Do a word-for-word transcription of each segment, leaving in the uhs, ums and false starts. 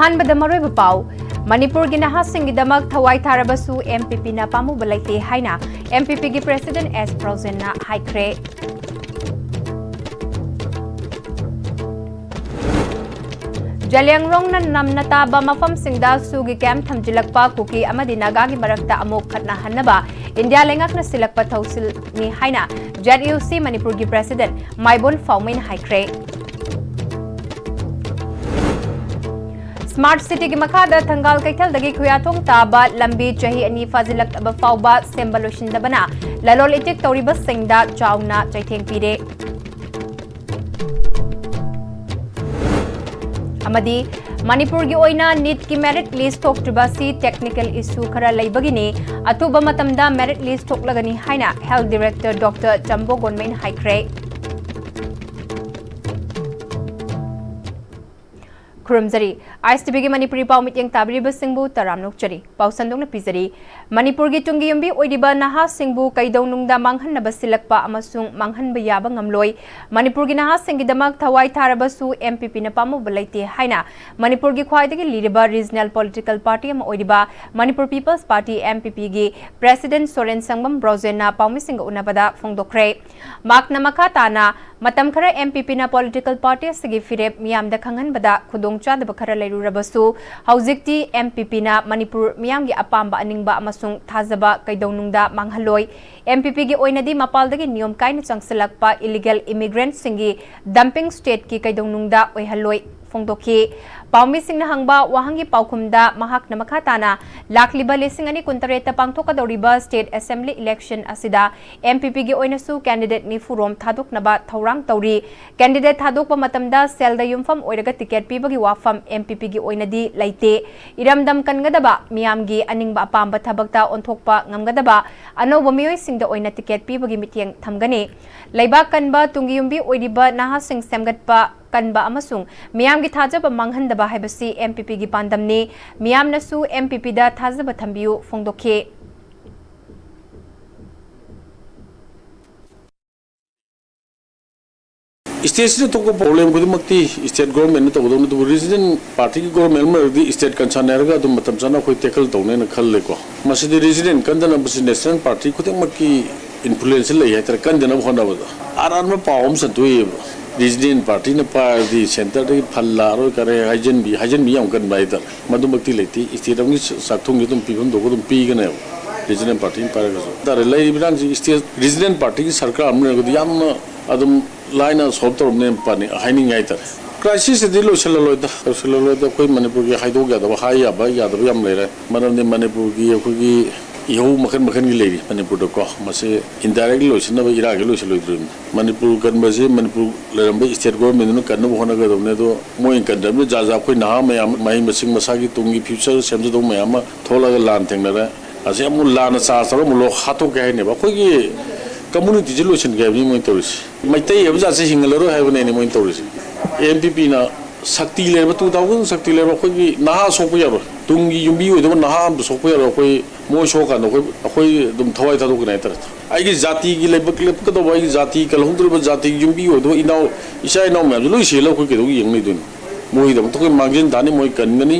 ꯑꯍꯥꯟꯕꯗ ꯃꯔꯨꯑꯣꯏꯕ ꯄꯥꯎ꯫ ꯃꯅꯤꯄꯨꯔꯒꯤ ꯅꯍꯥꯁꯤꯡꯒꯤꯗꯃꯛ ꯊꯋꯥꯏ ꯊꯥꯔꯕꯁꯨ ꯑꯦꯝ ꯄꯤ ꯄꯤꯅ ꯄꯥꯝꯃꯨꯕ ꯂꯩꯇꯦ ꯍꯥꯏꯅ ꯑꯦꯝ ꯄꯤ ꯄꯤꯒꯤ ꯄ꯭ꯔꯦꯁꯤꯗꯦꯟꯠ ꯑꯦꯁ ꯕ꯭ꯔꯣꯖꯦꯟꯅ ꯍꯥꯏꯈ꯭ꯔꯦ꯫ ꯖꯂꯤꯌꯥꯡꯔꯣꯡꯅ ꯅꯝꯅ ꯇꯥꯕ ꯃꯐꯝꯁꯤꯡꯗ ꯁꯨꯒꯤ ꯀꯦꯝꯞ ꯊꯝꯖꯤꯜꯂꯛꯄ ꯀꯨꯀꯤ ꯑꯃꯗꯤ ꯅꯥꯒꯥꯒꯤ ꯃꯔꯛꯇ ꯑꯃꯨꯛ ꯈꯠꯅꯍꯟꯅꯕ ꯏꯟꯗꯤꯌꯥ ꯂꯩꯉꯥꯛꯅ ꯁꯤꯜꯂꯛꯄ ꯊꯧꯁꯤꯜꯅꯤ ꯍꯥꯏꯅ ꯖꯦꯠ ꯌꯨ ꯁꯤ ꯃꯅꯤꯄꯨꯔꯒꯤ ꯄ꯭ꯔꯦꯁꯤꯗꯦꯟꯠ ꯃꯥꯏꯕꯣꯟ ꯐꯥꯎꯃꯩꯅ ꯍꯥꯏꯈ꯭ꯔꯦ꯫ ꯁ꯭ꯃꯥꯔꯠ ꯁꯤꯇꯤꯒꯤ ꯃꯈꯥꯗ ꯊꯪꯒꯥꯜ ꯀꯩꯊꯦꯜꯗꯒꯤ ꯈꯨꯌꯥꯊꯣꯡ ꯇꯥꯕ ꯂꯝꯕꯤ ꯆꯍꯤ ꯑꯅꯤ ꯐꯥꯖꯤꯜꯂꯛꯂꯕ ꯐꯥꯎꯕ ꯁꯦꯝꯕ ꯂꯣꯏꯁꯤꯟꯗꯕꯅ ꯂꯂꯣꯜ ꯏꯇꯤꯛ ꯇꯧꯔꯤꯕꯁꯤꯡꯗ ꯆꯥꯎꯅ ꯆꯩꯊꯦꯡ ꯄꯤꯔꯦ꯫ ꯑꯃꯗꯤ ꯃꯅꯤꯄꯨꯔꯒꯤ ꯑꯣꯏꯅ ꯅꯤꯠꯀꯤ ꯃꯦꯔꯤꯠ ꯂꯤꯁ ꯊꯣꯛꯇ꯭ꯔꯤꯕ ꯑꯁꯤ ꯇꯦꯛꯅꯤꯀꯦꯜ ꯏꯁꯨ ꯈꯔ ꯂꯩꯕꯒꯤꯅꯤ, ꯑꯊꯨꯕ ꯃꯇꯝꯗ ꯃꯦꯔꯤꯠ ꯂꯤꯁ ꯊꯣꯛꯂꯒꯅꯤ ꯍꯥꯏꯅ ꯍꯦꯜꯊ ꯗꯤꯔꯦꯛꯇꯔ ꯗꯣꯛꯇꯔ ꯆꯝꯕꯣ ꯒꯣꯟꯃꯩꯅ ꯍꯥꯏꯈ꯭ꯔꯦ꯫ ꯈꯨꯔꯨꯝꯖꯔꯤ꯫ ꯑꯥꯏ ꯑꯦꯁ ꯇꯤ ꯚꯤꯒꯤ ꯃꯅꯤꯄꯨꯔꯤ ꯄꯥꯎ ꯃꯤꯠꯌꯦꯡ ꯇꯥꯕꯤꯔꯤꯕꯁꯤꯡꯕꯨ ꯇꯔꯥꯝꯅ ꯑꯣꯛꯆꯔꯤ꯫ ꯄꯥꯎ ꯁꯟꯗꯣꯛꯅ ꯄꯤꯖꯔꯤ꯫ ꯃꯅꯤꯄꯨꯔꯒꯤ ꯇꯨꯡꯒꯤ ꯌꯨꯝꯕꯤ ꯑꯣꯏꯔꯤꯕ ꯅꯍꯥꯁꯤꯡꯕꯨ ꯀꯩꯗꯧꯅꯨꯡꯗ ꯃꯥꯡꯍꯟꯅꯕ ꯁꯤꯜꯂꯛꯄ ꯑꯃꯁꯨꯡ ꯃꯥꯡꯍꯟꯕ ꯌꯥꯕ ꯉꯝꯂꯣꯏ꯫ ꯃꯅꯤꯄꯨꯔꯒꯤ ꯅꯍꯥꯁꯤꯡꯒꯤꯗꯃꯛ ꯊꯋꯥꯏ ꯊꯥꯔꯕꯁꯨ ꯑꯦꯝ ꯄꯤ ꯄꯤꯅ ꯄꯥꯝꯃꯨꯕ ꯂꯩꯇꯦ ꯍꯥꯏꯅ ꯃꯅꯤꯄꯨꯔꯒꯤ ꯈ꯭ꯋꯥꯏꯗꯒꯤ ꯂꯤꯔꯕ ꯔꯤꯖꯅꯦꯜ ꯄꯣꯂꯤꯇꯤꯀꯦꯜ ꯄꯥꯔꯇꯤ ꯑꯃ ꯑꯣꯏꯔꯤꯕ Manipur people's party, M P ꯄꯤꯒꯤ ꯄ꯭ꯔꯦꯁꯤꯗꯦꯟꯠ ꯁꯣꯔꯦꯟ ꯁꯪꯕꯝ ꯕ꯭ꯔꯣꯖꯦꯟꯅ ꯄꯥꯎꯃꯤꯁꯤꯡꯒ ꯎꯅꯕꯗ ꯐꯣꯡꯗꯣꯛꯈ꯭ꯔꯦ꯫ ꯃꯍꯥꯛꯅ ꯃꯈꯥ ꯇꯥꯅ, ꯃꯇꯝ ꯈꯔ ꯑꯦꯝ ꯄꯤ ꯄꯤꯅ ꯄꯣꯂꯤꯇꯤꯀꯦꯜ ꯄꯥꯔꯇꯤ ꯑꯁꯤꯒꯤ ꯐꯤꯔꯦꯞ ꯃꯤꯌꯥꯝꯗ ꯈꯪꯍꯟꯕꯗ ꯈꯨꯗꯣꯡꯆꯥꯗꯕ ꯈꯔ ꯂꯩꯔꯨꯔꯕꯁꯨ, ꯍꯧꯖꯤꯛꯇꯤ ꯑꯦꯝ ꯄꯤ ꯄꯤꯅ ꯃꯅꯤꯄꯨꯔ ꯃꯤꯌꯥꯝꯒꯤ ꯑꯄꯥꯝꯕ, ꯑꯅꯤꯡꯕ ꯑꯃꯁꯨꯡ ꯊꯥꯖꯕ ꯀꯩꯗꯧꯅꯨꯡꯗ ꯃꯥꯡꯍꯜꯂꯣꯏ꯫ ꯑꯦꯝ ꯄꯤ ꯄꯤꯒꯤ ꯑꯣꯏꯅꯗꯤ ꯃꯄꯥꯜꯗꯒꯤ ꯅꯤꯌꯣꯝ ꯀꯥꯏꯅ ꯆꯪꯁꯤꯜꯂꯛꯄ ꯏꯂꯤꯒꯦꯜ ꯏꯃꯤꯒ꯭ꯔꯦꯟꯠꯁꯤꯡꯒꯤ ꯗꯝꯄꯤꯡ ꯁ꯭ꯇꯦꯠꯀꯤ ꯀꯩꯗꯧꯅꯨꯡꯗ ꯑꯣꯏꯍꯜꯂꯣꯏ ꯐꯣꯡꯗꯣꯛꯈꯤ꯫ ꯄꯥꯎꯃꯤꯁꯤꯡꯅ ꯍꯪꯕ ꯋꯥꯍꯪꯒꯤ ꯄꯥꯎꯈꯨꯝꯗ ꯃꯍꯥꯛꯅ ꯃꯈꯥ ꯇꯥꯅ, ꯂꯥꯛꯂꯤꯕ ꯂꯤꯁꯤꯡ ꯑꯅꯤ ꯀꯨꯟꯇꯔꯦꯠꯇ ꯄꯥꯡꯊꯣꯛꯀꯗꯧꯔꯤꯕ ꯁ꯭ꯇꯦꯠ ꯑꯦꯁꯦꯝꯕ꯭ꯂꯤ ꯏꯂꯦꯛꯁꯟ ꯑꯁꯤꯗ ꯑꯦꯝ ꯄꯤ ꯄꯤꯒꯤ ꯑꯣꯏꯅꯁꯨ ꯀꯦꯟꯗꯤꯗꯦꯠ ꯅꯤꯐꯨ ꯔꯣꯝ ꯊꯥꯗꯣꯛꯅꯕ ꯊꯧꯔꯥꯡ ꯇꯧꯔꯤ꯫ ꯀꯦꯟꯗꯤꯗꯦꯠ ꯊꯥꯗꯣꯛꯄ ꯃꯇꯝꯗ ꯁꯦꯜꯗ ꯌꯨꯝꯐꯝ ꯑꯣꯏꯔꯒ ꯇꯤꯀꯦꯠ ꯄꯤꯕꯒꯤ ꯋꯥꯐꯝ ꯑꯦꯝ ꯄꯤ ꯄꯤꯒꯤ ꯑꯣꯏꯅꯗꯤ ꯂꯩꯇꯦ꯫ ꯏꯔꯝꯗꯝ ꯀꯟꯒꯗꯕ, ꯃꯤꯌꯥꯝꯒꯤ ꯑꯅꯤꯡꯕ ꯑꯄꯥꯝꯕ ꯊꯕꯛꯇ ꯑꯣꯟꯊꯣꯛꯄ ꯉꯝꯒꯗꯕ ꯑꯅꯧꯕ ꯃꯤꯑꯣꯏꯁꯤꯡꯗ ꯑꯣꯏꯅ ꯇꯤꯀꯦꯠ ꯄꯤꯕꯒꯤ ꯃꯤꯠꯌꯦꯡ ꯊꯝꯒꯅꯤ꯫ ꯂꯩꯕꯥꯛ ꯀꯟꯕ ꯇꯨꯡꯒꯤ ꯌꯨꯝꯕꯤ ꯑꯣꯏꯔꯤꯕ ꯅꯍꯥꯁꯤꯡ ꯁꯦꯝꯒꯠꯄ ꯀꯟꯕ ꯑꯃꯁꯨꯡ ꯃꯤꯌꯥꯝꯒꯤ ꯊꯥꯖꯕ ꯃꯥꯡꯍꯟꯗꯕ ꯍꯥꯏꯕꯁꯤ ꯑꯦꯝ ꯄꯤ ꯄꯤꯒꯤ ꯄꯥꯟꯗꯝꯅꯤ꯫ ꯃꯤꯌꯥꯝꯅꯁꯨ ꯑꯦꯝ ꯄꯤ ꯄꯤꯗ ꯊꯥꯖꯕ ꯊꯝꯕꯤꯌꯨ ꯐꯣꯡꯗꯣꯛꯈꯤ꯫ ꯁ꯭ꯇꯦꯠꯁꯤꯗ ꯊꯣꯛꯄ ꯄ꯭ꯔꯣꯕ꯭ꯂꯦꯝ ꯈꯨꯗꯤꯡꯃꯛꯇꯤ ꯁ꯭ꯇꯦꯠ ꯒꯣꯔꯃꯦꯟꯅ ꯇꯧꯒꯗꯧꯅꯤ, ꯑꯗꯨꯕꯨ ꯔꯤꯖꯅꯦꯜ ꯄꯥꯔꯇꯤꯒꯤ ꯒꯣꯔꯃꯦꯟ ꯑꯃ ꯑꯣꯏꯔꯒꯗꯤ ꯁ꯭ꯇꯦꯠ ꯀꯟꯁꯔꯟ ꯍꯥꯏꯔꯒ ꯑꯗꯨꯝ ꯃꯇꯝ ꯆꯥꯅ ꯑꯩꯈꯣꯏ ꯇꯦꯀꯜ ꯇꯧꯅꯦꯅ ꯈꯜꯂꯦꯀꯣ꯫ ꯃꯁꯤꯗꯤ ꯔꯤꯖꯅꯦꯜ ꯀꯟꯗꯅꯕꯁꯤ ꯅꯦꯁꯅꯦꯜ ꯄꯥꯔꯇꯤ ꯈꯨꯗꯤꯡꯃꯛꯀꯤ ꯏꯟꯐ꯭ꯂꯨꯌꯦꯟꯁ ꯂꯩ ꯍꯥꯏꯇꯥꯔꯦ, ꯀꯟꯗꯅꯕ ꯍꯣꯠꯅꯕꯗ꯫ ꯑꯔꯥꯟꯕ ꯄꯥꯎ ꯑꯃ ꯁꯟꯗꯣꯛꯑꯦꯕ, ꯔꯤꯖꯅꯦꯜ ꯄꯥꯔꯇꯤꯅ ꯄꯥꯏꯔꯗꯤ ꯁꯦꯟꯇꯔꯗꯒꯤ ꯐꯟ ꯂꯥꯛꯑꯔꯣꯏ ꯀꯔꯦ ꯍꯥꯏꯖꯟꯕꯤ, ꯍꯥꯏꯖꯟꯕꯤ ꯌꯥꯝ ꯀꯟꯕ ꯍꯥꯏꯇꯥꯔꯦ꯫ ꯃꯗꯨꯃꯛꯇꯤ ꯂꯩꯇꯦ꯫ ꯁ꯭ꯇꯦꯠ ꯑꯃꯒꯤ ꯆꯥꯛꯊꯨꯡꯁꯦ ꯑꯗꯨꯝ ꯄꯤꯐꯝ ꯊꯣꯛꯄ ꯑꯗꯨꯝ ꯄꯤꯒꯅꯦꯕ, ꯔꯤꯖꯅꯦꯜ ꯄꯥꯔꯇꯤꯅ ꯄꯥꯏꯔꯒꯁꯨ꯫ ꯍꯥꯏꯇꯥꯔꯦ, ꯂꯩꯔꯤꯕ ꯏꯔꯥꯡꯁꯤ ꯁ꯭ꯇꯦꯠ ꯔꯤꯖꯅꯦꯜ ꯄꯥꯔꯇꯤꯒꯤ ꯁꯔꯀꯥꯔ ꯑꯃ ꯂꯩꯔꯒꯗꯤ ꯌꯥꯝꯅ ꯑꯗꯨꯝ ꯂꯥꯏꯅ ꯁꯣꯜꯕ ꯇꯧꯔꯝꯅꯦꯅ ꯄꯥꯅꯤꯡ-, ꯍꯥꯏꯅꯤꯡꯉꯦ ꯍꯥꯏꯇꯥꯔꯦ꯫ ꯀ꯭ꯔꯥꯏꯁꯤꯁꯁꯤꯗꯤ ꯂꯣꯏꯁꯤꯜꯂꯔꯣꯏꯗ, ꯂꯣꯏꯁꯤꯜꯂꯔꯣꯏꯗ꯫ ꯑꯩꯈꯣꯏ ꯃꯅꯤꯄꯨꯔꯒꯤ ꯍꯥꯏꯗꯣꯛ ꯌꯥꯗꯕ, ꯍꯥꯏ ꯌꯥꯕ ꯌꯥꯗꯕ ꯌꯥꯝ ꯂꯩꯔꯦ꯫ ꯃꯔꯝꯗꯤ ꯃꯅꯤꯄꯨꯔꯒꯤ ꯑꯩꯈꯣꯏꯒꯤ ꯏꯍꯧ ꯃꯈꯜ ꯃꯈꯜꯒꯤ ꯂꯩꯔꯤ ꯃꯅꯤꯄꯨꯔꯗꯀꯣ꯫ ꯃꯁꯤ ꯏꯟꯗꯥꯏꯔꯦꯛꯂꯤ ꯂꯣꯏꯁꯤꯟꯅꯕ ꯏꯔꯥꯡꯒꯤ ꯂꯣꯏꯁꯤꯜꯂꯣꯏꯗ꯭ꯔꯤꯕꯅꯤ꯫ ꯃꯅꯤꯄꯨꯔ ꯀꯟꯕꯁꯤ ꯃꯅꯤꯄꯨꯔ ꯂꯩꯔꯝꯕ ꯁ꯭ꯇꯦꯠ ꯒꯣꯔꯃꯦꯟꯗꯨꯅ ꯀꯟꯅꯕ ꯍꯣꯠꯅꯒꯗꯕꯅꯤ꯫ ꯑꯗꯣ ꯃꯣꯏꯅ ꯀꯟꯗꯕꯅꯤꯅ ꯖꯥꯠ ꯖꯥꯠ ꯑꯩꯈꯣꯏ ꯅꯍꯥ ꯃꯌꯥꯝ, ꯃꯍꯩ ꯃꯁꯤꯡ, ꯃꯁꯥꯒꯤ ꯇꯨꯡꯒꯤ ꯐ꯭ꯌꯨꯆꯔ ꯁꯦꯝꯖꯗꯧꯕ ꯃꯌꯥꯝ ꯑꯃ ꯊꯣꯛꯂꯒ ꯂꯥꯟ ꯊꯦꯡꯅꯔꯦ꯫ ꯑꯁꯤ ꯑꯃꯨꯛ ꯂꯥꯟꯅ ꯆꯥꯔꯖ ꯇꯧꯔ ꯑꯃꯨꯛ ꯂꯧ-, ꯍꯥꯠꯇꯣꯛꯀꯦ ꯍꯥꯏꯅꯦꯕ꯫ ꯑꯩꯈꯣꯏꯒꯤ ꯀꯝꯃꯨꯅꯤꯇꯤꯁꯦ ꯂꯣꯏꯁꯤꯟꯒꯦ ꯍꯥꯏꯕꯅꯤ ꯃꯣꯏꯅ ꯇꯧꯔꯤꯁꯦ꯫ ꯃꯩꯇꯩ ꯍꯥꯏꯕ ꯖꯥꯠꯁꯦ ꯍꯤꯡꯍꯜꯂꯔꯣꯏ ꯍꯥꯏꯕꯅꯦꯅꯦ ꯃꯣꯏꯅ ꯇꯧꯔꯤꯁꯦ꯫ ꯑꯦꯟ ꯄꯤ ꯄꯤꯅ ꯁꯛꯇꯤ ꯂꯩꯔꯕ, ꯇꯨ ꯊꯥꯎꯖꯟ ꯁꯛꯇꯤ ꯂꯩꯔꯕ ꯑꯩꯈꯣꯏꯒꯤ ꯅꯍꯥ ꯁꯣꯛꯄ ꯌꯥꯔꯣꯏ, ꯇꯨꯡꯒꯤ ꯌꯨꯝꯕꯤ ꯑꯣꯏꯗꯕ ꯅꯍꯥ ꯑꯃꯇ ꯁꯣꯛꯄ ꯌꯥꯔꯣꯏ꯫ ꯑꯩꯈꯣꯏ ꯃꯣꯏ ꯁꯣꯛꯑꯀꯥꯟꯗ ꯑꯩꯈꯣꯏ, ꯑꯩꯈꯣꯏ ꯑꯗꯨꯝ ꯊꯋꯥꯏ ꯊꯥꯗꯣꯛꯀꯅꯤ ꯍꯥꯏꯇꯥꯔꯦ꯫ ꯑꯩꯒꯤ ꯖꯥꯇꯤꯒꯤ ꯂꯩꯕꯥꯛ ꯂꯦꯞꯀꯗꯧꯕ, ꯑꯩꯒꯤ ꯖꯥꯇꯤ ꯀꯜꯍꯧꯗ꯭ꯔꯤꯕ, ꯖꯥꯇꯤꯒꯤ ꯌꯨꯝꯕꯤ ꯑꯣꯏꯗꯕ ꯏꯅꯥꯎ, ꯏꯆꯥ ꯏꯅꯥꯎ ꯃꯌꯥꯝꯁꯦ ꯂꯣꯏ ꯁꯤꯍꯜꯂꯒ ꯑꯩꯈꯣꯏ ꯀꯩꯗꯧ ꯌꯦꯡ ꯂꯩꯗꯣꯏꯅꯣ? ꯃꯣꯏꯒꯤꯗꯃꯛꯇ ꯑꯩꯈꯣꯏ ꯃꯥꯡꯖꯤꯟ ꯊꯥꯅꯤ, ꯃꯣꯏ ꯀꯟꯒꯅꯤ꯫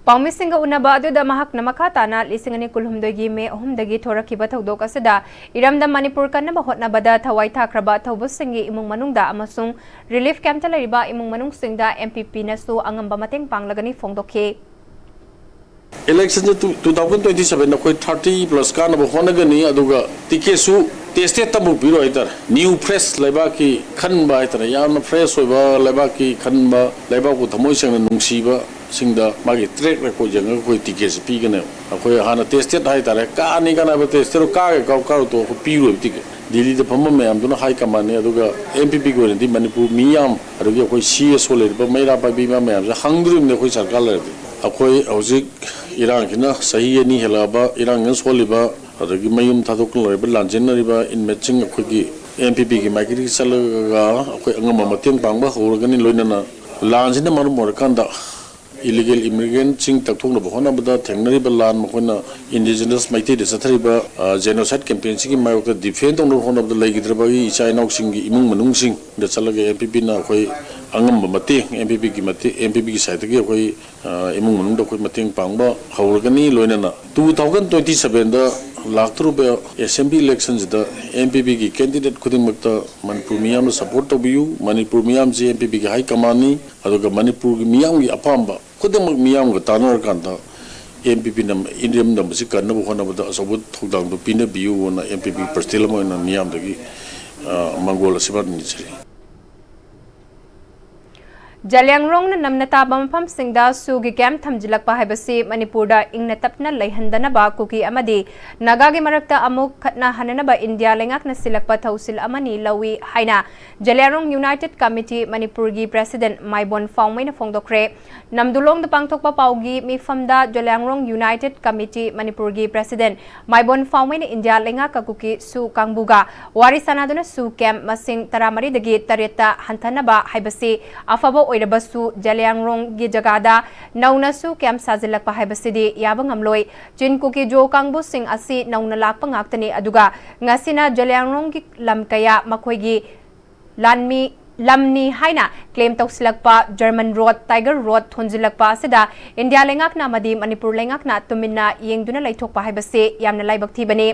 ꯄꯥꯎꯃꯤꯁꯤꯡꯒ ꯎꯅꯕ ꯑꯗꯨꯗ ꯃꯍꯥꯛꯅ ꯃꯈꯥ ꯇꯥꯅ ꯂꯤꯁꯤꯡ ꯑꯅꯤ ꯀꯨꯟꯍꯨꯝꯗꯣꯏꯒꯤ ꯃꯦ ꯑꯍꯨꯝꯗꯒꯤ ꯊꯣꯔꯛꯈꯤꯕ ꯊꯧꯗꯣꯛ ꯑꯁꯤꯗ ꯏꯔꯝꯗꯝ ꯃꯅꯤꯄꯨꯔ ꯀꯟꯅꯕ ꯍꯣꯠꯅꯕꯗ ꯊꯋꯥꯏ ꯊꯥꯈ꯭ꯔꯕ ꯑꯊꯧꯕꯁꯤꯡꯒꯤ ꯏꯃꯨꯡ ꯃꯅꯨꯡꯗ ꯑꯃꯁꯨꯡ ꯔꯤꯂꯤꯐ ꯀꯦꯝꯞꯇ ꯂꯩꯔꯤꯕ ꯏꯃꯨꯡ ꯃꯅꯨꯡꯁꯤꯡꯗ ꯑꯦꯝ ꯄꯤ ꯄꯤꯅꯁꯨ ꯑꯉꯝꯕ ꯃꯇꯦꯡ ꯄꯥꯡꯂꯒꯅꯤ ꯐꯣꯡꯗꯣꯛꯈꯤ꯫ ꯏꯂꯦꯛꯁꯟꯁꯦ ꯇꯨ, ꯇꯨ ꯊꯥꯎꯖꯟ ꯇ꯭ꯋꯦꯟꯇꯤ ꯁꯚꯦꯟꯗ ꯑꯩꯈꯣꯏ ꯊꯥꯔꯇꯤ ꯄ꯭ꯂꯁ ꯀꯥꯅꯕ ꯍꯣꯠꯅꯒꯅꯤ, ꯑꯗꯨꯒ ꯇꯤꯀꯦꯠꯁꯨ ꯇꯦꯁꯇꯦꯠꯇꯕꯨ ꯄꯤꯔꯣꯏ ꯍꯥꯏꯇꯥꯔꯦ꯫ ꯅ꯭ꯌꯨ ꯐ꯭ꯔꯦꯁ ꯂꯩꯕꯥꯛꯀꯤ ꯈꯟꯕ ꯍꯥꯏꯇꯥꯔꯦ, ꯌꯥꯝꯅ ꯐ꯭ꯔꯦꯁ ꯑꯣꯏꯕ ꯂꯩꯕꯥꯛꯀꯤ ꯈꯟꯕ, ꯂꯩꯕꯥꯛꯄꯨ ꯊꯃꯣꯏ ꯁꯦꯡꯅ ꯅꯨꯡꯁꯤꯕꯁꯤꯡꯗ ꯃꯥꯒꯤ ꯇ꯭ꯔꯦꯛ ꯔꯦꯀꯣꯔꯗ ꯌꯦꯡꯉꯒ ꯑꯩꯈꯣꯏ ꯇꯤꯀꯦꯠꯁꯦ ꯄꯤꯒꯅꯦꯕ꯫ ꯑꯩꯈꯣꯏ ꯍꯥꯟꯅ ꯇꯦꯁꯇꯦꯠ ꯍꯥꯏꯇꯥꯔꯦ, ꯀꯥꯅꯤ ꯀꯥꯟꯅꯕ ꯇꯦꯁꯇꯦꯠ ꯀꯥꯒꯦ ꯀꯥꯎ ꯀꯥꯔꯨ ꯇꯣ ꯑꯩꯈꯣꯏ ꯄꯤꯔꯣꯏꯕ ꯇꯤꯀꯦꯠ꯫ ꯗꯤꯜꯂꯤꯗ ꯐꯝꯕ ꯃꯌꯥꯝꯗꯨꯅ ꯍꯥꯏ ꯀꯃꯥꯟꯅꯤ, ꯑꯗꯨꯒ ꯑꯦꯝ ꯄꯤ ꯄꯤꯒꯤ ꯑꯣꯏꯅꯗꯤ ꯃꯅꯤꯄꯨꯔ ꯃꯤ ꯌꯥꯝ, ꯑꯗꯒꯤ ꯑꯩꯈꯣꯏ ꯁꯤ ꯑꯦꯁ ꯑꯣ ꯂꯩꯔꯤꯕ ꯃꯩꯔꯥ ꯄꯥꯏꯕꯤ ꯏꯃꯥ ꯃꯌꯥꯝꯁꯦ ꯍꯪꯗꯣꯔꯤꯕꯅꯤ ꯑꯩꯈꯣꯏ ꯁꯔꯀꯥꯔ ꯂꯩꯔꯗꯤ꯫ ꯑꯩꯈꯣꯏ ꯍꯧꯖꯤꯛ ꯏꯔꯥꯡꯁꯤꯅ ꯆꯍꯤ ꯑꯅꯤ ꯍꯦꯜꯂꯛꯑꯕ, ꯏꯔꯥꯡꯁꯤꯅ ꯁꯣꯜꯂꯤꯕ, ꯑꯗꯒꯤ ꯃꯌꯨꯝ ꯊꯥꯗꯣꯛꯇꯨꯅ ꯂꯩꯔꯤꯕ ꯂꯥꯟꯖꯦꯟꯅꯔꯤꯕ ꯏꯟꯃꯦꯠꯁꯤꯡ ꯑꯩꯈꯣꯏꯒꯤ ꯑꯦꯝ ꯄꯤ ꯄꯤꯒꯤ ꯃꯥꯏꯀꯩꯗꯒꯤ ꯆꯠꯂꯒ ꯑꯩꯈꯣꯏ ꯑꯉꯝꯕ ꯃꯇꯦꯡ ꯄꯥꯡꯕ ꯍꯧꯔꯒꯅꯤ꯫ ꯂꯣꯏꯅꯅ ꯂꯥꯟꯁꯤꯅ ꯃꯔꯝ ꯑꯣꯏꯔꯀꯥꯟꯗ Illegal immigrantꯁꯤꯡ ꯇꯛꯊꯣꯛꯅꯕ ꯍꯣꯠꯅꯕꯗ ꯊꯦꯡꯅꯔꯤꯕ ꯂꯥꯟ, ꯃꯈꯣꯏꯅ indigenous ꯃꯩꯇꯩꯗ ꯆꯠꯊꯔꯤꯕ genocide campaignꯁꯤꯒꯤ ꯃꯥꯌꯣꯛꯇ defend ꯇꯧꯅꯕ ꯍꯣꯠꯅꯕꯗ ꯂꯩꯈꯤꯗ꯭ꯔꯕꯒꯤ ꯏꯆꯥ ꯏꯅꯥꯎꯁꯤꯡꯒꯤ ꯏꯃꯨꯡ ꯃꯅꯨꯡꯁꯤꯡꯗ ꯆꯠꯂꯒ NPPꯅ ꯑꯩꯈꯣꯏ ꯑꯉꯝꯕ ꯃꯇꯦꯡ, NPPꯒꯤ ꯃꯇꯦꯡ, NPPꯒꯤ sideꯇꯒꯤ ꯑꯩꯈꯣꯏ ꯏꯃꯨꯡ ꯃꯅꯨꯡꯗ ꯑꯩꯈꯣꯏ ꯃꯇꯦꯡ ꯄꯥꯡꯕ ꯍꯧꯔꯒꯅꯤ꯫ ꯂꯣꯏꯅꯅ two thousand twenty sevenꯗ ꯂꯥꯛꯇꯧꯔꯤꯕ assembly electionꯁꯤꯗ NPPꯒꯤ candidate ꯈꯨꯗꯤꯡꯃꯛꯇ ꯃꯅꯤꯄꯨꯔ ꯃꯤꯌꯥꯝꯅ support ꯇꯧꯕꯤꯌꯨ꯫ ꯃꯅꯤꯄꯨꯔ ꯃꯤꯌꯥꯝꯁꯤ NPPꯒꯤ high commandꯅꯤ꯫ ꯑꯗꯨꯒ ꯃꯅꯤꯄꯨꯔꯒꯤ ꯃꯤꯌꯥꯝꯒꯤ ꯑꯄꯥꯝꯕ ꯈꯨꯗꯤꯡꯃꯛ ꯃꯤꯌꯥꯝꯒ ꯇꯥꯟꯅꯔꯀꯥꯟꯗ NPPꯅ ꯏꯔꯝꯗꯝ ꯑꯁꯤ ꯀꯟꯅꯕ ꯍꯣꯠꯅꯕꯗ ꯑꯆꯧꯕ ꯊꯧꯗꯥꯡꯗꯨ ꯄꯤꯅꯕꯤꯌꯨꯅ NPPꯒꯤ personal ꯑꯃ ꯑꯣꯏꯅ ꯃꯤꯌꯥꯝꯗꯒꯤ ꯃꯪꯒꯣꯜ ꯑꯁꯤꯔꯕꯥꯗ ꯅꯤꯖꯔꯤ꯫ ꯖꯂꯤꯌꯥꯡꯔꯣꯡꯅ ꯅꯝꯅ ꯇꯥꯕ ꯃꯐꯝꯁꯤꯡꯗ ꯁꯨꯒꯤ camp ꯊꯝꯖꯤꯜꯂꯛꯄ ꯍꯥꯏꯕꯁꯤ ꯃꯅꯤꯄꯨꯔꯗ ꯏꯪꯅ ꯇꯞꯅ ꯂꯩꯍꯟꯗꯅꯕ ꯀꯨꯀꯤ ꯑꯃꯗꯤ ꯅꯥꯒꯥꯒꯤ ꯃꯔꯛꯇ ꯑꯃꯨꯛ ꯈꯠꯅꯍꯟꯅꯅꯕ ꯏꯟꯗꯤꯌꯥ ꯂꯩꯉꯥꯛꯅ ꯁꯤꯜꯂꯛꯄ ꯊꯧꯁꯤꯜ ꯑꯃꯅꯤ ꯂꯧꯏ ꯍꯥꯏꯅ ꯖꯂꯤꯌꯥꯡꯔꯣꯡ United Committee ꯃꯅꯤꯄꯨꯔꯒꯤ president ꯃꯥꯏꯕꯣꯟ ꯐꯥꯎꯃꯩꯅ ꯐꯣꯡꯗꯣꯛꯈ꯭ꯔꯦ꯫ ꯅꯝꯗꯨꯂꯣꯡꯗ ꯄꯥꯡꯊꯣꯛꯄ ꯄꯥꯎꯒꯤ ꯃꯤꯐꯝꯗ ꯖꯂꯤꯌꯥꯡꯔꯣꯡ United Committee ꯃꯅꯤꯄꯨꯔꯒꯤ president ꯃꯥꯏꯕꯣꯟ ꯐꯥꯎꯃꯩꯅ ꯏꯟꯗꯤꯌꯥ ꯂꯩꯉꯥꯛꯀ ꯀꯨꯀꯤ ꯁꯨ ꯀꯥꯡꯕꯨꯒ ꯋꯥꯔꯤ ꯁꯥꯟꯅꯗꯨꯅ ꯁꯨ camp ꯃꯁꯤꯡ ꯇꯔꯥꯃꯔꯤꯗꯒꯤ ꯇꯔꯦꯠꯇ ꯍꯟꯊꯅꯕ ꯍꯥꯏꯕꯁꯤ ꯑꯐꯕ ꯑꯣꯏꯔꯕꯁꯨ ꯖꯂꯤꯌꯥꯡꯔꯣꯡꯒꯤ ꯖꯒꯥꯗ ꯅꯧꯅ ꯁꯨ camp ꯁꯥꯖꯤꯜꯂꯛꯄ ꯍꯥꯏꯕꯁꯤꯗꯤ ꯌꯥꯕ ꯉꯝꯂꯣꯏ꯫ ꯆꯤꯟ ꯀꯨꯀꯤ ꯖꯣ ꯀꯥꯡꯕꯨꯁꯤꯡ ꯑꯁꯤ ꯅꯧꯅ ꯂꯥꯛꯄ ꯉꯥꯛꯇꯅꯤ, ꯑꯗꯨꯒ ꯉꯁꯤꯅ ꯖꯂꯤꯌꯥꯡꯔꯣꯡꯒꯤ ꯂꯝ ꯀꯌꯥ ꯃꯈꯣꯏꯒꯤ ꯂꯥꯟꯃꯤ ꯂꯝꯅꯤ ꯍꯥꯏꯅ claim ꯇꯧꯁꯤꯜꯂꯛꯄ German road, Tiger road ꯊꯣꯟꯖꯤꯜꯂꯛꯄ ꯑꯁꯤꯗ ꯏꯟꯗꯤꯌꯥ ꯂꯩꯉꯥꯛꯅ ꯑꯃꯗꯤ ꯃꯅꯤꯄꯨꯔ ꯂꯩꯉꯥꯛꯅ ꯇꯨꯃꯤꯟꯅ ꯌꯦꯡꯗꯨꯅ ꯂꯩꯊꯣꯛꯄ ꯍꯥꯏꯕꯁꯤ ꯌꯥꯝꯅ ꯂꯥꯏꯕꯛ ꯊꯤꯕꯅꯤ꯫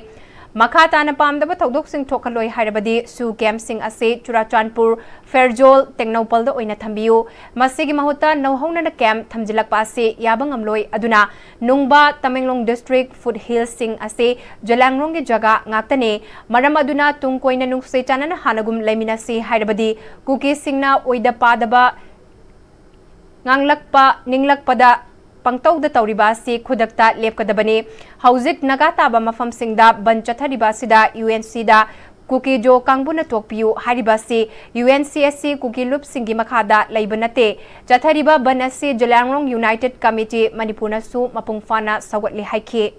ꯃꯈꯥ ꯇꯥꯅ ꯄꯥꯝꯗꯕ ꯊꯧꯗꯣꯛꯁꯤꯡ ꯊꯣꯛꯍꯜꯂꯣꯏ ꯍꯥꯏꯔꯕꯗꯤ ꯁꯨ campꯁꯤꯡ ꯑꯁꯤ ꯆꯨꯔꯥꯆꯥꯟꯄꯨꯔ, ꯐꯦꯔꯖꯣꯜ, ꯇꯦꯡꯅꯧꯄꯜꯗ ꯑꯣꯏꯅ ꯊꯝꯕꯤꯌꯨ꯫ ꯃꯁꯤꯒꯤ ꯃꯍꯨꯠꯇ ꯅꯧꯍꯧꯅꯅ camp ꯊꯝꯖꯤꯜꯂꯛꯄ ꯑꯁꯤ ꯌꯥꯕ ꯉꯝꯂꯣꯏ꯫ ꯑꯗꯨꯅ ꯅꯨꯡꯕ, ꯇꯃꯦꯡꯂꯣꯡ district, foothillsꯁꯤꯡ ꯑꯁꯤ ꯖꯂꯤꯌꯥꯡꯔꯣꯡꯒꯤ ꯖꯒꯥ ꯉꯥꯛꯇꯅꯤ꯫ ꯃꯔꯝ ꯑꯗꯨꯅ ꯇꯨꯡ ꯀꯣꯏꯅ ꯅꯨꯡꯁꯤ ꯆꯥꯟꯅꯅ ꯍꯥꯟꯅꯒꯨꯝ ꯂꯩꯃꯤꯟꯅꯁꯤ ꯍꯥꯏꯔꯕꯗꯤ ꯀꯨꯀꯤꯁꯤꯡꯅ ꯑꯣꯏꯗ ꯄꯥꯗꯕ ꯉꯥꯡꯂꯛꯄ, ꯅꯤꯡꯂꯛꯄꯗ ꯄꯪꯇꯧꯗ ꯇꯧꯔꯤꯕ ꯑꯁꯤ ꯈꯨꯗꯛꯇ ꯂꯦꯞꯀꯗꯕꯅꯤ꯫ ꯍꯧꯖꯤꯛ ꯅꯥꯒꯥ ꯇꯥꯕ ꯃꯐꯝꯁꯤꯡꯗ ꯕꯟ ꯆꯠꯊꯔꯤꯕ ꯑꯁꯤꯗ UNCꯗ ꯀꯨꯀꯤ ꯖꯣ ꯀꯥꯡꯕꯨꯅ ꯇꯣꯛꯄꯤꯌꯨ ꯍꯥꯏꯔꯤꯕ ꯑꯁꯤ UNC ꯑꯁꯤ ꯀꯨꯀꯤ ꯂꯨꯞꯁꯤꯡꯒꯤ ꯃꯈꯥꯗ ꯂꯩꯕ ꯅꯠꯇꯦ꯫ ꯆꯠꯊꯔꯤꯕ ꯕꯟ ꯑꯁꯤ ꯖꯂꯤꯌꯥꯡꯔꯣꯡ United Committee ꯃꯅꯤꯄꯨꯔꯅꯁꯨ ꯃꯄꯨꯡ ꯐꯥꯅ ꯁꯧꯒꯠꯂꯤ ꯍꯥꯏꯈꯤ꯫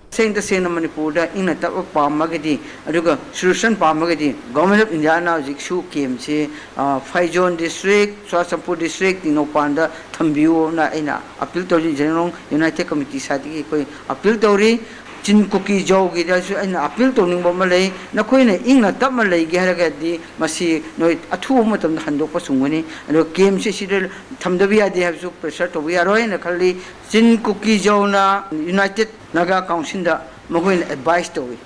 ꯇꯁꯦꯡ ꯇꯁꯦꯡꯅ ꯃꯅꯤꯄꯨꯔꯗ ꯏꯪꯅ ꯇꯞꯄ ꯄꯥꯝꯃꯒꯗꯤ, ꯑꯗꯨꯒ solution ꯄꯥꯝꯃꯒꯗꯤ, Government of Indiaꯅ ꯍꯧꯖꯤꯛꯁꯨ ꯀꯦꯝꯁꯤ, ꯑ, ꯐꯩꯖꯣꯟ district, ꯆꯨꯔꯥꯆꯥꯟꯄꯨꯔ district, ꯇꯦꯡꯅꯧꯄꯜꯗ ꯊꯝꯕꯤꯌꯨꯅ ꯑꯩꯅ appeal ꯇꯧꯔꯤ꯫ ꯖꯦꯔꯣꯡ United Committee sideꯇꯒꯤ ꯑꯩꯈꯣꯏ appeal ꯇꯧꯔꯤ꯫ ꯆꯤꯟ ꯀꯨꯀꯤ ꯖꯧꯒꯤꯗꯁꯨ ꯑꯩꯅ appeal ꯇꯧꯅꯤꯡꯕ ꯑꯃ ꯂꯩ, ꯅꯈꯣꯏꯅ ꯏꯪꯅ ꯇꯞꯅ ꯂꯩꯒꯦ ꯍꯥꯏꯔꯒꯗꯤ ꯃꯁꯤ ꯅꯣꯏ ꯑꯊꯨꯕ ꯃꯇꯝꯗ ꯍꯟꯗꯣꯛꯄ ꯆꯨꯝꯒꯅꯤ꯫ ꯑꯗꯨꯒ ꯀꯦꯝꯁꯤ ꯁꯤꯗ ꯊꯝꯗꯕ ꯌꯥꯗꯦ ꯍꯥꯏꯕꯁꯨ pressure ꯇꯧꯕ ꯌꯥꯔꯣꯏ ꯍꯥꯏꯅ ꯈꯜꯂꯤ꯫ ꯆꯤꯟ ꯀꯨꯀꯤ ꯖꯧꯅ United Naga Councilꯗ ꯃꯈꯣꯏꯅ advice ꯇꯧꯏ꯫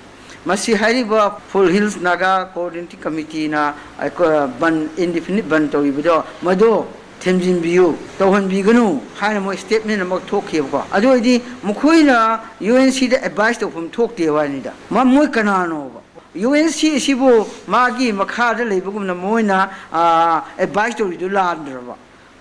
ꯃꯁꯤ ꯍꯥꯏꯔꯤꯕ Foothill Hills Naga Coordinating Committeeꯅ ꯑꯩꯈꯣꯏ ꯕꯟ, indefinite ꯕꯟ ꯇꯧꯔꯤꯕꯗꯣ, ꯃꯗꯨ ꯊꯦꯝꯖꯤꯟꯕꯤꯌꯨ, ꯇꯧꯍꯟꯕꯤꯒꯅꯨ ꯍꯥꯏꯅ ꯃꯣꯏ statement ꯑꯃ ꯊꯣꯛꯈꯤꯕꯀꯣ꯫ ꯑꯗꯨ ꯑꯣꯏꯗꯤ ꯃꯈꯣꯏꯅ UNCꯗ advice ꯇꯧꯐꯝ ꯊꯣꯛꯇꯦ ꯍꯥꯏꯅꯤꯗ꯫ ꯃ-, ꯃꯣꯏ ꯀꯅꯥꯅꯣꯕ? UNC ꯑꯁꯤꯕꯨ ꯃꯥꯒꯤ ꯃꯈꯥꯗ ꯂꯩꯕꯒꯨꯝꯅ ꯃꯣꯏꯅ, ꯑ, advice ꯇꯧꯔꯤꯗꯨ ꯂꯥꯟꯗ꯭ꯔꯕ?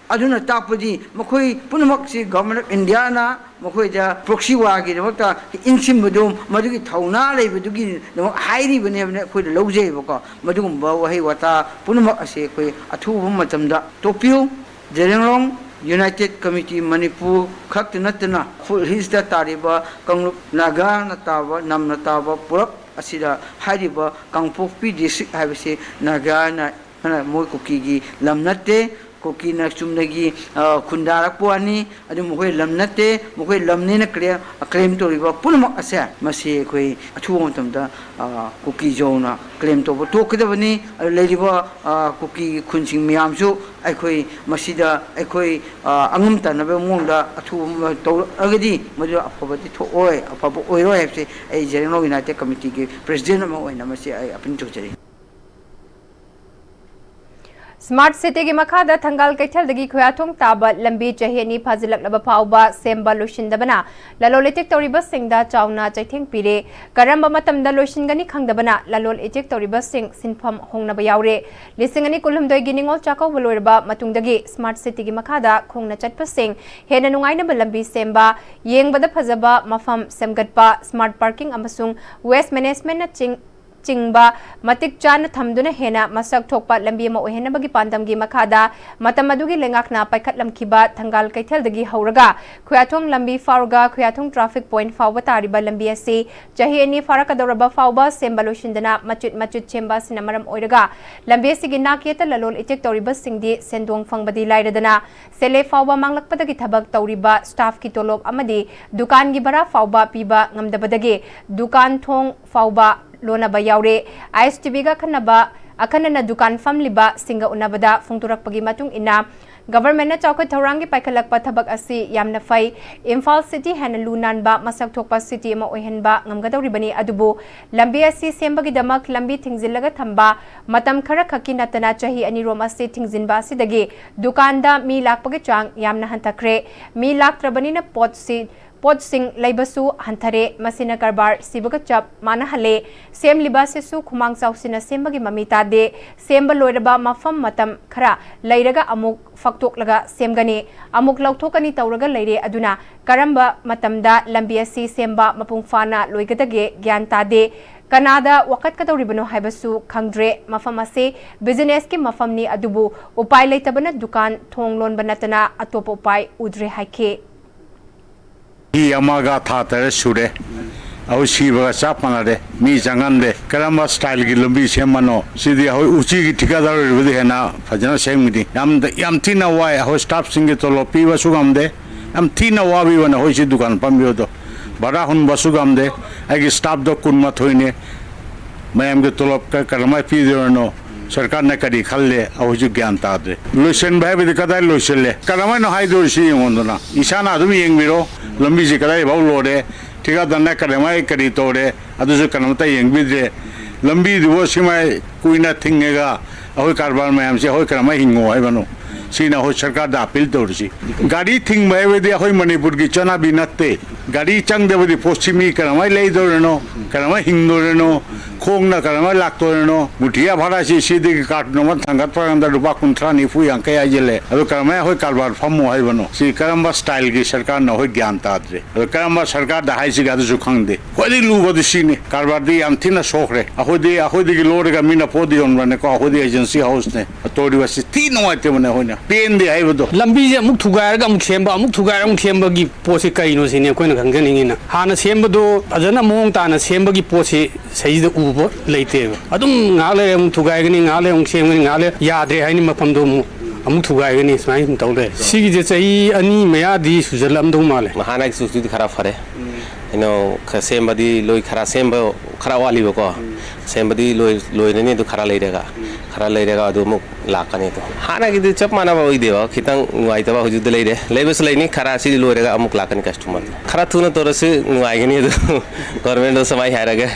ꯑꯗꯨꯅ ꯇꯥꯛꯄꯗꯤ ꯃꯈꯣꯏ ꯄꯨꯝꯅꯃꯛꯁꯤ Government of Indiaꯅ ꯃꯈꯣꯏꯗ proxy warꯒꯤꯗꯃꯛꯇ ꯏꯟꯁꯤꯟꯕꯗꯨ, ꯃꯗꯨꯒꯤ ꯊꯧꯅꯥ ꯂꯩꯕꯗꯨꯒꯤꯗꯃꯛ ꯍꯥꯏꯔꯤꯕꯅꯦꯕꯅ ꯑꯩꯈꯣꯏꯗ ꯂꯧꯖꯩꯑꯕꯀꯣ꯫ ꯃꯗꯨꯒꯨꯝꯕ ꯋꯥꯍꯩ ꯋꯥꯇꯥ ꯄꯨꯝꯅꯃꯛ ꯑꯁꯤ ꯑꯩꯈꯣꯏ ꯑꯊꯨꯕ ꯃꯇꯝꯗ ꯇꯣꯛꯄꯤꯌꯨ꯫ ꯖꯦꯔꯦꯡꯔꯣꯡ United Committee ꯃꯅꯤꯄꯨꯔ ꯈꯛꯇ ꯅꯠꯇꯅ Foothill Hillsꯇ ꯇꯥꯔꯤꯕ ꯀꯥꯡꯂꯨꯞ ꯅꯥꯒꯥꯅ ꯇꯥꯕ, ꯅꯝꯅ ꯇꯥꯕ ꯄꯨꯂꯞ ꯑꯁꯤꯗ ꯍꯥꯏꯔꯤꯕ ꯀꯥꯡꯄꯣꯛꯄꯤ district ꯍꯥꯏꯕꯁꯤ ꯅꯥꯒꯥꯅ, ꯃꯣꯏ ꯀꯨꯀꯤꯒꯤ ꯂꯝ ꯅꯠꯇꯦ꯫ ꯀꯨꯀꯤꯅ ꯆꯨꯝꯅꯒꯤ, ꯑ, ꯈꯨꯟꯗꯥꯔꯛꯄ ꯋꯥꯅꯤ꯫ ꯑꯗꯨ ꯃꯈꯣꯏ ꯂꯝ ꯅꯠꯇꯦ, ꯃꯈꯣꯏ ꯂꯝꯅꯦꯅ claim, claim ꯇꯧꯔꯤꯕ ꯄꯨꯝꯅꯃꯛ ꯑꯁꯦ, ꯃꯁꯤ ꯑꯩꯈꯣꯏ ꯑꯊꯨꯕ ꯃꯇꯝꯗ, ꯑ, ꯀꯨꯀꯤ ꯖꯧꯅ claim ꯇꯧꯕ ꯇꯣꯛꯀꯗꯕꯅꯤ꯫ ꯑꯗꯨ ꯂꯩꯔꯤꯕ, ꯑ, ꯀꯨꯀꯤ ꯈꯨꯟꯁꯤꯡ ꯃꯌꯥꯝꯁꯨ ꯑꯩꯈꯣꯏ ꯃꯁꯤꯗ ꯑꯩꯈꯣꯏ, ꯑ, ꯑꯉꯝ ꯇꯥꯟꯅꯕ ꯃꯑꯣꯡꯗ ꯑꯊꯨꯕ ꯑꯃ ꯇꯧꯔꯛꯑꯒꯗꯤ ꯃꯗꯨ ꯑꯐꯕꯗꯤ ꯊꯣꯛꯑꯣꯏ, ꯑꯐꯕ ꯑꯣꯏꯔꯣꯏ ꯍꯥꯏꯕꯁꯤ ꯑꯩ ꯖꯦꯔꯦꯡꯔꯣꯡ United Committeeꯒꯤ president ꯑꯃ ꯑꯣꯏꯅ ꯃꯁꯤ ꯑꯩ appeal ꯇꯧꯖꯔꯤ꯫ Smart Cityꯒꯤ ꯃꯈꯥꯗ ꯊꯪꯒꯥꯜ ꯀꯩꯊꯦꯜꯗꯒꯤ ꯈꯨꯌꯥꯊꯣꯡ ꯇꯥꯕ ꯂꯝꯕꯤ ꯆꯍꯤ ꯑꯅꯤ ꯐꯥꯖꯤꯜꯂꯛꯂꯕ ꯐꯥꯎꯕ ꯁꯦꯝꯕ ꯂꯣꯏꯁꯤꯟꯗꯕꯅ ꯂꯂꯣꯟ ꯏꯇꯤꯛ ꯇꯧꯔꯤꯕꯁꯤꯡꯗ ꯆꯥꯎꯅ ꯆꯩꯊꯦꯡ ꯄꯤꯔꯦ꯫ ꯀꯔꯝꯕ ꯃꯇꯝꯗ ꯂꯣꯏꯁꯤꯟꯒꯅꯤ ꯈꯪꯗꯕꯅ ꯂꯂꯣꯟ ꯏꯇꯤꯛ ꯇꯧꯔꯤꯕꯁꯤꯡ ꯁꯤꯟꯐꯝ ꯍꯣꯡꯅꯕ ꯌꯥꯎꯔꯦ꯫ ꯂꯤꯁꯤꯡ ꯑꯅꯤ ꯀꯨꯟꯍꯨꯝꯗꯣꯏꯒꯤ ꯅꯤꯉꯣꯜ ꯆꯥꯛꯀꯧꯕ ꯂꯣꯏꯔꯕ ꯃꯇꯨꯡꯗꯒꯤ Smart Cityꯒꯤ ꯃꯈꯥꯗ ꯈꯣꯡꯅ ꯆꯠꯄꯁꯤꯡ ꯍꯦꯟꯅ ꯅꯨꯡꯉꯥꯏꯅꯕ ꯂꯝꯕꯤ ꯁꯦꯝꯕ, ꯌꯦꯡꯕꯗ ꯐꯖꯕ ꯃꯐꯝ ꯁꯦꯝꯒꯠꯄ, smart parking ꯑꯃꯁꯨꯡ waste managementꯅ ꯆꯤꯡ-, ꯆꯤꯡꯕ ꯃꯇꯤꯛ ꯆꯥꯅ ꯊꯝꯗꯨꯅ ꯍꯦꯟꯅ ꯃꯁꯛ ꯊꯣꯛꯄ ꯂꯝꯕꯤ ꯑꯃ ꯑꯣꯏꯍꯟꯅꯕꯒꯤ ꯄꯥꯟꯗꯝꯒꯤ ꯃꯈꯥꯗ ꯃꯇꯝ ꯑꯗꯨꯒꯤ ꯂꯩꯉꯥꯛꯅ ꯄꯥꯏꯈꯠꯂꯝꯈꯤꯕ ꯊꯪꯒꯥꯜ ꯀꯩꯊꯦꯜꯗꯒꯤ ꯍꯧꯔꯒ ꯈꯨꯌꯥꯊꯣꯡ ꯂꯝꯕꯤ ꯐꯥꯎꯔꯒ ꯈꯨꯌꯥꯊꯣꯡ traffic point ꯐꯥꯎꯕ ꯇꯥꯔꯤꯕ ꯂꯝꯕꯤ ꯑꯁꯤ ꯆꯍꯤ ꯑꯅꯤ ꯐꯥꯔꯛꯀꯗꯧꯔꯕ ꯐꯥꯎꯕ ꯁꯦꯝꯕ ꯂꯣꯏꯁꯤꯟꯗꯅ ꯃꯆꯤꯠ ꯃꯆꯤꯠ ꯁꯦꯝꯕ ꯑꯁꯤꯅ ꯃꯔꯝ ꯑꯣꯏꯔꯒ ꯂꯝꯕꯤ ꯑꯁꯤꯒꯤ ꯅꯥꯛ ꯌꯦꯠꯇ ꯂꯂꯣꯟ ꯏꯇꯤꯛ ꯇꯧꯔꯤꯕꯁꯤꯡꯗꯤ ꯁꯦꯟꯗꯣꯡ ꯐꯪꯕꯗꯤ ꯂꯥꯏꯔꯗꯅ ꯁꯦꯜꯂꯦ ꯐꯥꯎꯕ ꯃꯥꯡꯂꯛꯄꯗꯒꯤ ꯊꯕꯛ ꯇꯧꯔꯤꯕ staff ꯀꯤ ꯇꯣꯂꯣꯞ ꯑꯃꯗꯤ ꯗꯨꯀꯥꯟꯒꯤ ꯚꯔꯥ ꯐꯥꯎꯕ ꯄꯤꯕ ꯉꯝꯗꯕꯗꯒꯤ ꯗꯨꯀꯥꯟ ꯊꯣꯡ ꯐꯥꯎꯕ ꯂꯣꯟꯅꯕ ꯌꯥꯎꯔꯦ꯫ ISTV ꯒ ꯑꯈꯟꯅꯕ, ꯑꯈꯟꯅꯅ ꯗꯨꯀꯥꯟ ꯐꯝꯂꯤꯕꯁꯤꯡꯒ ꯎꯅꯕꯗ ꯐꯣꯡꯗꯣꯔꯛꯄꯒꯤ ꯃꯇꯨꯡ ꯏꯟꯅ, government ꯅ ꯆꯥꯎꯈꯠ ꯊꯧꯔꯥꯡꯒꯤ ꯄꯥꯏꯈꯠꯂꯛꯄ ꯊꯕꯛ ꯑꯁꯤ ꯌꯥꯝꯅ ꯐꯩ꯫ ꯏꯝꯐꯥꯜ city ꯍꯦꯟꯅ ꯂꯨ ꯅꯥꯟꯕ, ꯃꯁꯛ ꯊꯣꯛꯄ city ꯑꯃ ꯑꯣꯏꯍꯟꯕ ꯉꯝꯒꯗꯧꯔꯤꯕꯅꯤ꯫ ꯑꯗꯨꯕꯨ ꯂꯝꯕꯤ ꯑꯁꯤ ꯁꯦꯝꯕꯒꯤꯗꯃꯛ ꯂꯝꯕꯤ ꯊꯤꯡꯖꯤꯜꯂꯒ ꯊꯝꯕ ꯃꯇꯝ ꯈꯔ ꯈꯛꯀꯤ ꯅꯠꯇꯅ ꯆꯍꯤ ꯑꯅꯤꯔꯣꯝ ꯑꯁꯤ ꯊꯤꯡꯖꯤꯟꯕ ꯑꯁꯤꯗꯒꯤ ꯗꯨꯀꯥꯟꯗ ꯃꯤ ꯂꯥꯛꯄꯒꯤ ꯆꯥꯡ ꯌꯥꯝꯅ ꯍꯟꯊꯈ꯭ꯔꯦ꯫ ꯃꯤ ꯂꯥꯛꯇ꯭ꯔꯕꯅꯤꯅ ꯄꯣꯠꯁꯤ ꯄꯣꯠꯁꯤꯡ ꯂꯩꯕꯁꯨ ꯍꯟꯊꯔꯦ꯫ ꯃꯁꯤꯅ ꯀꯔꯕꯥꯔ ꯁꯤꯕꯒ ꯆꯞ ꯃꯥꯟꯅꯍꯜꯂꯦ꯫ ꯁꯦꯝꯂꯤꯕ ꯑꯁꯤꯁꯨ ꯈꯨꯃꯥꯡ ꯆꯥꯎꯁꯤꯟꯅ ꯁꯦꯝꯕꯒꯤ ꯃꯃꯤ ꯇꯥꯗꯦ꯫ ꯁꯦꯝꯕ ꯂꯣꯏꯔꯕ ꯃꯐꯝ ꯃꯇꯝ ꯈꯔ ꯂꯩꯔꯒ ꯑꯃꯨꯛ ꯐꯛꯇꯣꯛꯂꯒ ꯁꯦꯝꯒꯅꯤ, ꯑꯃꯨꯛ ꯂꯧꯊꯣꯛꯀꯅꯤ ꯇꯧꯔꯒ ꯂꯩꯔꯦ꯫ ꯑꯗꯨꯅ ꯀꯔꯝꯕ ꯃꯇꯝꯗ ꯂꯝꯕꯤ ꯑꯁꯤ ꯁꯦꯝꯕ ꯃꯄꯨꯡ ꯐꯥꯅ ꯂꯣꯏꯒꯗꯒꯦ ꯒ꯭ꯌꯥꯟ ꯇꯥꯗꯦ꯫ ꯀꯅꯥꯗ ꯋꯥꯀꯠꯀꯗꯧꯔꯤꯕꯅꯣ ꯍꯥꯏꯕꯁꯨ ꯈꯪꯗ꯭ꯔꯦ꯫ ꯃꯐꯝ ꯑꯁꯤ business ꯀꯤ ꯃꯐꯝꯅꯤ, ꯑꯗꯨꯕꯨ ꯎꯄꯥꯏ ꯂꯩꯇꯕꯅ ꯗꯨꯀꯥꯟ ꯊꯣꯡ ꯂꯣꯟꯕ ꯅꯠꯇꯅ ꯑꯇꯣꯞꯄ ꯎꯄꯥꯏ ꯎꯗ꯭ꯔꯦ ꯍꯥꯏꯈꯤ꯫ ꯆꯍꯤ ꯑꯃꯒ ꯊꯥ ꯇꯔꯦꯠ ꯁꯨꯔꯦ꯫ ꯑꯩꯈꯣꯏ ꯁꯤꯕꯒ ꯆꯞ ꯃꯥꯟꯅꯔꯦ꯫ ꯃꯤ ꯆꯪꯍꯟꯗꯦ꯫ ꯀꯔꯝꯕ style ꯒꯤ ꯂꯝꯕꯤ ꯁꯦꯝꯕꯅꯣ? ꯁꯤꯗꯤ ꯑꯩꯈꯣꯏ ꯎꯆꯤꯒꯤ ꯊꯤꯀꯥꯗꯥꯔ ꯑꯣꯏꯔꯕꯗꯤ ꯍꯦꯟꯅ ꯐꯖꯅ ꯁꯦꯝꯒꯅꯤ꯫ ꯌꯥꯝ, ꯌꯥꯝ ꯊꯤꯅ ꯋꯥꯏ꯫ ꯑꯩꯈꯣꯏ staff ꯁꯤꯡꯒꯤ ꯇꯣꯂꯣꯞ ꯄꯤꯕꯁꯨ ꯉꯝꯗꯦ꯫ ꯌꯥꯝ ꯊꯤꯅ ꯋꯥꯕꯤꯕꯅ ꯑꯩꯈꯣꯏ ꯁꯤ ꯗꯨꯀꯥꯟ ꯐꯝꯕꯤꯕꯗꯣ꯫ ꯚꯔꯥ ꯍꯨꯟꯕꯁꯨ ꯉꯝꯗꯦ꯫ ꯑꯩꯒꯤ staff ꯗꯣ ꯀꯨꯟꯃꯥꯊꯣꯏꯅꯦ꯫ ꯃꯌꯥꯝꯒꯤ ꯇꯣꯂꯣꯞ ꯀ-, ꯀꯔꯝꯍꯥꯏꯅ ꯄꯤꯗꯣꯏꯅꯣ? ꯁꯔꯀꯥꯔꯅ ꯀꯔꯤ ꯈꯜꯂꯦ? ꯑꯩꯈꯣꯏꯁꯨ ꯒ꯭ꯌꯥꯟ ꯇꯥꯗ꯭ꯔꯦ꯫ ꯂꯣꯏꯁꯤꯟꯕ ꯍꯥꯏꯕꯗꯤ ꯀꯗꯥꯏ ꯂꯣꯏꯁꯤꯜꯂꯦ? ꯀꯔꯝꯍꯥꯏꯅ ꯍꯥꯏꯗꯣꯔꯤꯁꯤ ꯌꯦꯡꯉꯣꯗꯅ꯫ ꯏꯁꯥꯅ ꯑꯗꯨꯝ ꯌꯦꯡꯕꯤꯔꯣ꯫ ꯂꯝꯕꯤꯁꯤ ꯀꯗꯥꯏ ꯐꯥꯎ ꯂꯣꯏꯔꯦ? ꯊꯤꯀꯥꯗꯥꯔꯅ ꯀꯔꯝꯍꯥꯏ ꯀꯔꯤ ꯇꯧꯔꯦ? ꯑꯗꯨꯁꯨ ꯀꯅꯥꯝꯇ ꯌꯦꯡꯕꯤꯗ꯭ꯔꯦ꯫ ꯂꯝꯕꯤꯗꯨꯕꯨ ꯁꯤꯃꯥꯏ ꯀꯨꯏꯅ ꯊꯤꯡꯉꯒ ꯑꯩꯈꯣꯏ ꯀꯔꯕꯥꯔ ꯃꯌꯥꯝꯁꯦ ꯑꯩꯈꯣꯏ ꯀꯔꯝꯍꯥꯏ ꯍꯤꯡꯉꯣ ꯍꯥꯏꯕꯅꯣ? ꯁꯤꯅ ꯑꯩꯈꯣꯏ ꯁꯔꯀꯥꯔꯗ appeal ꯇꯧꯔꯤꯁꯤ꯫ ꯒꯥꯔꯤ ꯊꯤꯡꯕ ꯍꯥꯏꯕꯗꯤ ꯑꯩꯈꯣꯏ ꯃꯅꯤꯄꯨꯔꯒꯤ ꯆꯠꯅꯕꯤ ꯅꯠꯇꯦ꯫ ꯒꯥꯔꯤ ꯆꯪꯗꯕ ꯗꯤꯄꯣꯠꯁꯤ ꯃꯤ ꯀꯔꯝꯍꯥꯏꯅ ꯂꯩꯗꯣꯔꯤꯅꯣ? ꯀꯔꯝꯍꯥꯏꯅ ꯍꯤꯡꯗꯣꯔꯤꯅꯣ? ꯈꯣꯡꯅ ꯀꯔꯝꯍꯥꯏꯅ ꯂꯥꯛꯇꯣꯔꯤꯅꯣ? ꯃꯨꯊꯤꯌꯥ ꯚꯔꯥꯁꯤ ꯁꯤꯗꯒꯤ ꯀꯥꯔꯇꯨꯟ ꯑꯃ ꯊꯥꯡꯒꯠꯄ ꯀꯥꯟꯗ ꯂꯨꯄꯥ ꯀꯨꯟꯊ꯭ꯔꯥ, ꯅꯤꯐꯨ, ꯌꯥꯡꯈꯩ ꯍꯥꯏꯖꯤꯜꯂꯦ꯫ ꯑꯗꯨ ꯀꯔꯝꯍꯥꯏꯅ ꯑꯩꯈꯣꯏ ꯀꯔꯕꯥꯔ ꯐꯝꯃꯣ ꯍꯥꯏꯕꯅꯣ? ꯁꯤ ꯀꯔꯝꯕ ꯁ꯭ꯇꯥꯏꯜꯒꯤ ꯁꯔꯀꯥꯔꯅꯣ? ꯑꯩꯈꯣꯏ ꯒ꯭ꯌꯥꯟ ꯇꯥꯗ꯭ꯔꯦ꯫ ꯑꯗꯣ ꯀꯔꯝꯕ ꯁꯔꯀꯥꯔꯗ ꯍꯥꯏꯁꯤꯒꯦ ꯑꯗꯨꯁꯨ ꯈꯪꯗꯦ꯫ ꯈ꯭ꯋꯥꯏꯗꯒꯤ ꯂꯨꯕꯗꯤ ꯁꯤꯅꯤ꯫ ꯀꯔꯕꯥꯔꯗꯤ ꯌꯥꯝ ꯊꯤꯅ ꯁꯣꯛꯈ꯭ꯔꯦ꯫ ꯑꯩꯈꯣꯏꯗꯤ, ꯑꯩꯈꯣꯏꯗꯒꯤ ꯂꯧꯔꯒ ꯃꯤꯅ ꯄꯣꯠ ꯌꯣꯟꯕꯅꯦꯀꯣ꯫ ꯑꯩꯈꯣꯏꯗꯤ ꯑꯦꯖꯦꯟꯁꯤ ꯍꯥꯎꯁꯅꯦ꯫ ꯇꯧꯔꯤꯕ ꯑꯁꯤ ꯊꯤ ꯅꯨꯡꯉꯥꯏꯇꯕꯅꯦ꯫ ꯑꯩꯈꯣꯏꯅ ꯄꯦꯟꯗꯦ ꯍꯥꯏꯕꯗꯣ꯫ ꯂꯝꯕꯤꯁꯦ ꯑꯃꯨꯛ ꯊꯨꯒꯥꯏꯔꯒ ꯑꯃꯨꯛ ꯁꯦꯝꯕ, ꯑꯃꯨꯛ ꯊꯨꯒꯥꯏꯔꯒ ꯑꯃꯨꯛ ꯁꯦꯝꯕꯒꯤ ꯄꯣꯠꯁꯦ ꯀꯩꯅꯣ ꯁꯤꯅꯤ ꯑꯩꯈꯣꯏꯅ ꯈꯪꯖꯅꯤꯡꯉꯤꯅ꯫ ꯍꯥꯟꯅ ꯁꯦꯝꯕꯗꯣ ꯐꯖꯅ ꯃꯑꯣꯡ ꯇꯥꯅ ꯁꯦꯝꯕꯒꯤ ꯄꯣꯠꯁꯤ ꯁꯤꯗꯩꯁꯤꯗ ꯎꯕ ꯂꯩꯇꯦꯕ꯫ ꯑꯗꯨꯝ ꯉꯥꯏꯍꯥꯛ ꯂꯩꯔ ꯑꯃꯨꯛ ꯊꯨꯒꯥꯏꯒꯅꯤ, ꯉꯥꯏꯍꯥꯛ ꯂꯩꯔ ꯑꯃꯨꯛ ꯁꯦꯝꯒꯅꯤ, ꯉꯥꯏꯍꯥꯛ ꯂꯩꯔ ꯌꯥꯗ꯭ꯔꯦ ꯍꯥꯏꯅꯤ, ꯃꯐꯝꯗꯣ ꯑꯃꯨꯛ, ꯑꯃꯨꯛ ꯊꯨꯒꯥꯏꯒꯅꯤ, ꯁꯨꯃꯥꯏꯅ ꯁꯨꯝ ꯇꯧ ꯂꯩꯔꯦ꯫ ꯁꯤꯒꯤꯁꯦ ꯆꯍꯤ ꯑꯅꯤ ꯃꯌꯥꯗꯤ ꯁꯨꯖꯜꯂꯛꯑꯝꯗꯧ ꯃꯥꯜꯂꯦ꯫ ꯍꯥꯟꯅꯒꯤ ꯆꯨꯁꯇꯨꯗꯤ ꯈꯔ ꯐꯔꯦ꯫ ꯀꯩꯅꯣ, ꯈꯔ ꯁꯦꯝꯕꯗꯤ ꯂꯣꯏ, ꯈꯔ ꯁꯦꯝꯕ ꯈꯔ ꯋꯥꯠꯂꯤꯕꯀꯣ꯫ ꯁꯦꯝꯕꯗꯤ ꯂꯣꯏ-, ꯂꯣꯏꯔꯅꯤ, ꯑꯗꯨ ꯈꯔ ꯂꯩꯔꯒ, ꯈꯔ ꯂꯩꯔꯒ ꯑꯗꯨ ꯑꯃꯨꯛ ꯂꯥꯛꯀꯅꯤ꯫ ꯑꯗꯣ ꯍꯥꯟꯅꯒꯤꯗꯤ ꯆꯞ ꯃꯥꯟꯅꯕ ꯑꯣꯏꯗꯦꯕ, ꯈꯤꯇꯪ ꯅꯨꯡꯉꯥꯏꯇꯕ ꯍꯧꯖꯤꯛꯇ ꯂꯩꯔꯦ꯫ ꯂꯩꯕꯁꯨ ꯂꯩꯅꯤ, ꯈꯔ ꯁꯤꯗꯤ ꯂꯣꯏꯔꯒ ꯑꯃꯨꯛ ꯂꯥꯛꯀꯅꯤ customer꯫ ꯈꯔ ꯊꯨꯅ ꯇꯧꯔꯁꯨ ꯅꯨꯡꯉꯥꯏꯒꯅꯤ꯫ ꯑꯗꯨ government ꯁꯨꯃꯥꯏ ꯍꯥꯏꯔꯒ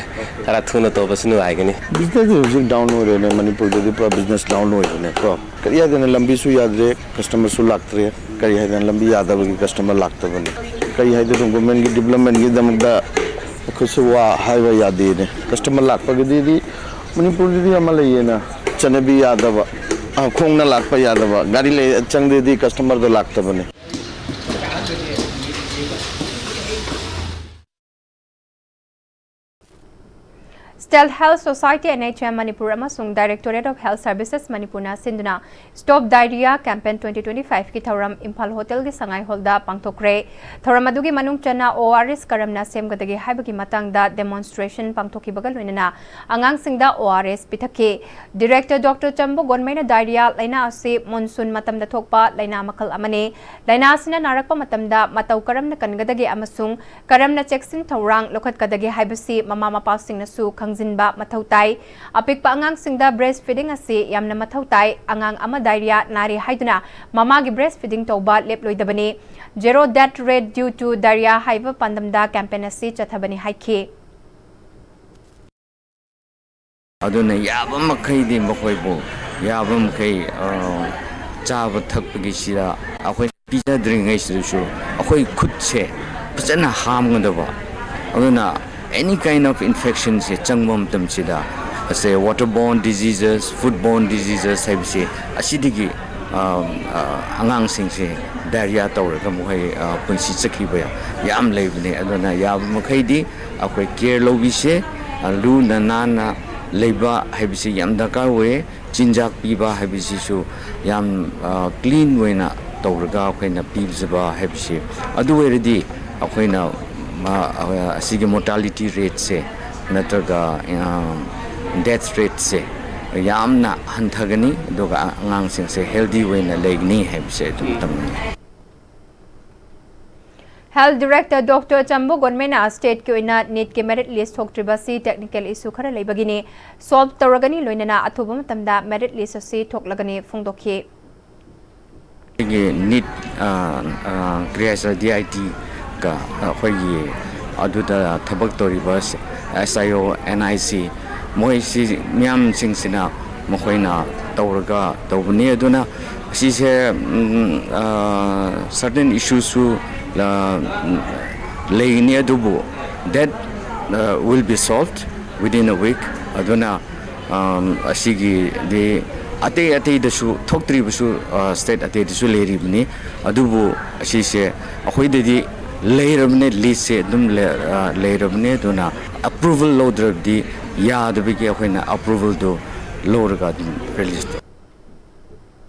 ꯈꯔ ꯊꯨꯅ ꯇꯧꯕꯁꯨ ꯅꯨꯡꯉꯥꯏꯒꯅꯤ꯫ Business ꯍꯧꯖꯤꯛ down ꯑꯣꯏꯔꯦꯅꯦ, ꯃꯅꯤꯄꯨꯔꯗꯗꯤ ꯄꯨꯔꯥ business down ꯑꯣꯏꯔꯦꯅꯦ ꯀꯣ꯫ ꯀꯔꯤ ꯍꯥꯏꯗꯅ, ꯂꯝꯕꯤꯁꯨ ꯌꯥꯗ꯭ꯔꯦ, customerꯁꯨ ꯂꯥꯛꯇ꯭ꯔꯦ꯫ ꯀꯔꯤ ꯍꯥꯏꯗꯅ, ꯂꯝꯕꯤ ꯌꯥꯗꯕꯒꯤ customer ꯂꯥꯛꯇꯕꯅꯤ꯫ ꯀꯔꯤ ꯍꯥꯏꯗꯣꯏꯅꯣ, governmentꯀꯤ developmentꯒꯤꯗꯃꯛꯇ ꯑꯩꯈꯣꯏꯁꯨ ꯋꯥ ꯍꯥꯏꯕ ꯌꯥꯗꯦꯅꯦ꯫ Customer ꯂꯥꯛꯄꯒꯤꯗꯤ ꯃꯅꯤꯄꯨꯔꯗꯗꯤ ꯑꯃ ꯂꯩꯌꯦꯅ, ꯆꯠꯅꯕꯤ ꯌꯥꯗꯕ, ꯑ, ꯈꯣꯡꯅ ꯂꯥꯛꯄ ꯌꯥꯗꯕ, ꯒꯥꯔꯤ ꯂꯩ-, ꯆꯪꯗ꯭ꯔꯗꯤ customerꯗꯣ ꯂꯥꯛꯇꯕꯅꯤ꯫ State Health Society, N H M Manipur ꯑꯃꯁꯨꯡ Directorate of Health Services ꯃꯅꯤꯄꯨꯔꯅ ꯁꯤꯟꯗꯨꯅ Stop Diarrhea Campaign twenty twenty-five ꯀꯤ ꯊꯧꯔꯝ ꯏꯝꯐꯥꯜ ꯍꯣꯇꯦꯜꯒꯤ ꯁꯉꯥꯏ ꯍꯣꯜꯗ ꯄꯥꯡꯊꯣꯛꯈ꯭ꯔꯦ꯫ ꯊꯧꯔꯝ ꯑꯗꯨꯒꯤ ꯃꯅꯨꯡ ꯆꯟꯅ O R S ꯀꯔꯝꯅ ꯁꯦꯝꯒꯗꯒꯦ ꯍꯥꯏꯕꯒꯤ ꯃꯇꯥꯡꯗ demonstration ꯄꯥꯡꯊꯣꯛꯈꯤꯕꯒ ꯂꯣꯏꯅꯅ ꯑꯉꯥꯡꯁꯤꯡꯗ O R S ꯄꯤꯊꯛꯈꯤ꯫ Director Doctor ꯆꯝꯕꯨ ꯒꯣꯟꯃꯩꯅ diarrhea ꯂꯥꯏꯅꯥ ꯑꯁꯤ monsoon ꯃꯇꯝꯗ ꯊꯣꯛꯄ ꯂꯥꯏꯅꯥ ꯃꯈꯜ ꯑꯃꯅꯤ꯫ ꯂꯥꯏꯅꯥ ꯑꯁꯤꯅ ꯅꯥꯔꯛꯄ ꯃꯇꯝꯗ ꯃꯇꯧ ꯀꯔꯝꯅ ꯀꯟꯒꯗꯒꯦ ꯑꯃꯁꯨꯡ ꯀꯔꯝꯅ ꯆꯦꯛꯁꯤꯟ ꯊꯧꯔꯥꯡ ꯂꯧꯈꯠꯀꯗꯒꯦ ꯍꯥꯏꯕꯁꯤ ꯃꯃꯥ ꯃꯄꯥꯁꯤꯡꯅꯁꯨ ꯈꯪꯖꯤꯟꯕ ꯃꯊꯧ ꯇꯥꯏ꯫ ꯑꯄꯤꯛꯄ ꯑꯉꯥꯡꯁꯤꯡꯗ breast feeding ꯑꯁꯤ ꯌꯥꯝꯅ ꯃꯊꯧ ꯇꯥꯏ꯫ ꯑꯉꯥꯡ ꯑꯃ diarrhea ꯅꯥꯔꯦ ꯍꯥꯏꯗꯨꯅ ꯃꯃꯥꯒꯤ breast feeding ꯇꯧꯕ ꯂꯦꯞꯂꯣꯏꯗꯕꯅꯤ꯫ Zero Death Rate Due to Diarrhea ꯍꯥꯏꯕ ꯄꯥꯟꯗꯝꯗ campaign ꯑꯁꯤ ꯆꯠꯊꯕꯅꯤ ꯍꯥꯏꯈꯤ꯫ ꯑꯗꯨꯅ ꯌꯥꯕ ꯃꯈꯩꯗꯤ ꯃꯈꯣꯏꯕꯨ, ꯌꯥꯕ ꯃꯈꯩ, ꯑ, ꯆꯥꯕ ꯊꯛꯄꯒꯤꯁꯤꯗ ꯑꯩꯈꯣꯏ ꯄꯤꯖꯗ꯭ꯔꯤꯉꯩꯁꯤꯗꯁꯨ ꯑꯩꯈꯣꯏ ꯈꯨꯠꯁꯦ ꯐꯖꯅ ꯍꯥꯝꯒꯗꯕ꯫ ꯑꯗꯨꯅ any kind of infectionꯁꯦ ꯆꯪꯕ ꯃꯇꯝꯁꯤꯗ, ꯑꯁꯦ water borne diseases, food borne diseases ꯍꯥꯏꯕꯁꯤ, ꯑꯁꯤꯗꯒꯤ ꯑ, ꯑ, ꯑꯉꯥꯡꯁꯤꯡꯁꯦ diarrhea ꯇꯧꯔꯒ ꯃꯈꯣꯏ, ꯑ, ꯄꯨꯟꯁꯤ ꯆꯠꯈꯤꯕ ꯌꯥꯝ ꯂꯩꯕꯅꯦ꯫ ꯑꯗꯨꯅ ꯌꯥꯕ ꯃꯈꯩꯗꯤ ꯑꯩꯈꯣꯏ care ꯂꯧꯕꯤꯁꯦ, ꯑ, ꯂꯨꯅ ꯅꯥꯟꯅ ꯂꯩꯕ ꯍꯥꯏꯕꯁꯤ ꯌꯥꯝ ꯗꯔꯀꯥꯔ ꯑꯣꯏꯌꯦ꯫ ꯆꯤꯟꯖꯥꯛ ꯄꯤꯕ ꯍꯥꯏꯕꯁꯤꯁꯨ ꯌꯥꯝ, ꯑ, clean ꯑꯣꯏꯅ ꯇꯧꯔꯒ ꯑꯩꯈꯣꯏꯅ ꯄꯤꯖꯕ ꯍꯥꯏꯕꯁꯤ, ꯑꯗꯨ ꯑꯣꯏꯔꯗꯤ ꯑꯩꯈꯣꯏꯅ, ꯑ, ꯑ, ꯑꯁꯤꯒꯤ mortality rateꯁꯦ ꯅꯠꯇ꯭ꯔꯒ, ꯑ, death rateꯁꯦ ꯌꯥꯝꯅ ꯍꯟꯊꯒꯅꯤ, ꯑꯗꯨꯒ ꯑꯉꯥꯡꯁꯤꯡꯁꯦ healthy ꯑꯣꯏꯅ ꯂꯩꯒꯅꯤ ꯍꯥꯏꯕꯁꯦ ꯑꯗꯨꯝ ꯇꯝꯅꯤꯡꯉꯤ꯫ Health Director Doctor ꯆꯝꯕꯨ ꯒꯣꯟꯃꯩꯅ stateꯀꯤ ꯑꯣꯏꯅ NEETꯀꯤ merit list ꯊꯣꯛꯇ꯭ꯔꯤꯕ ꯑꯁꯤ technical issue ꯈꯔ ꯂꯩꯕꯒꯤꯅꯤ, solve ꯇꯧꯔꯒꯅꯤ, ꯂꯣꯏꯅꯅ ꯑꯊꯨꯕ ꯃꯇꯝꯗ merit list ꯑꯁꯤ ꯊꯣꯛꯂꯒꯅꯤ ꯐꯣꯡꯗꯣꯛꯈꯤ꯫ ꯑꯩꯈꯣꯏꯒꯤ NEET, ꯑ, ꯑ, ꯀꯔꯤ ꯍꯥꯏꯁꯤꯔ, DITꯒ ꯑꯩꯈꯣꯏꯒꯤ ꯑꯗꯨꯗ ꯊꯕꯛ ꯇꯧꯔꯤꯕ SIO, NIC, ꯃꯣꯏꯁꯤ ꯃꯤꯌꯥꯝꯁꯤꯡꯁꯤꯅ ꯃꯈꯣꯏꯅ ꯇꯧꯔꯒ ꯇꯧꯕꯅꯤ꯫ ꯑꯗꯨꯅ ꯁꯤꯁꯦ, ꯎꯝ, ꯑ, certain issuesꯁꯨ, ꯑ, ꯂꯩꯒꯅꯤ, ꯑꯗꯨꯕꯨ that, ꯑ, will be solved within a week꯫ ꯑꯗꯨꯅ, ꯑꯝ, ꯑꯁꯤꯒꯤꯗꯤ ꯑꯇꯩ ꯑꯇꯩꯗꯁꯨ ꯊꯣꯛꯇ꯭ꯔꯤꯕꯁꯨ, ꯑ, state ꯑꯇꯩꯗꯁꯨ ꯂꯩꯔꯤꯕꯅꯤ꯫ ꯑꯗꯨꯕꯨ ꯑꯁꯤꯁꯦ ꯑꯩꯈꯣꯏꯗꯗꯤ ꯂꯩꯔꯕꯅꯦ, listꯁꯦ ꯑꯗꯨꯝ ꯂꯩ-, ꯑ, ꯂꯩꯔꯕꯅꯦ꯫ ꯑꯗꯨꯅ approval ꯂꯧꯗ꯭ꯔꯕꯗꯤ ꯌꯥꯗꯕꯒꯤ ꯑꯩꯈꯣꯏꯅ approvalꯗꯨ ꯂꯧꯔꯒ ꯑꯗꯨꯝ release ꯇꯧ꯫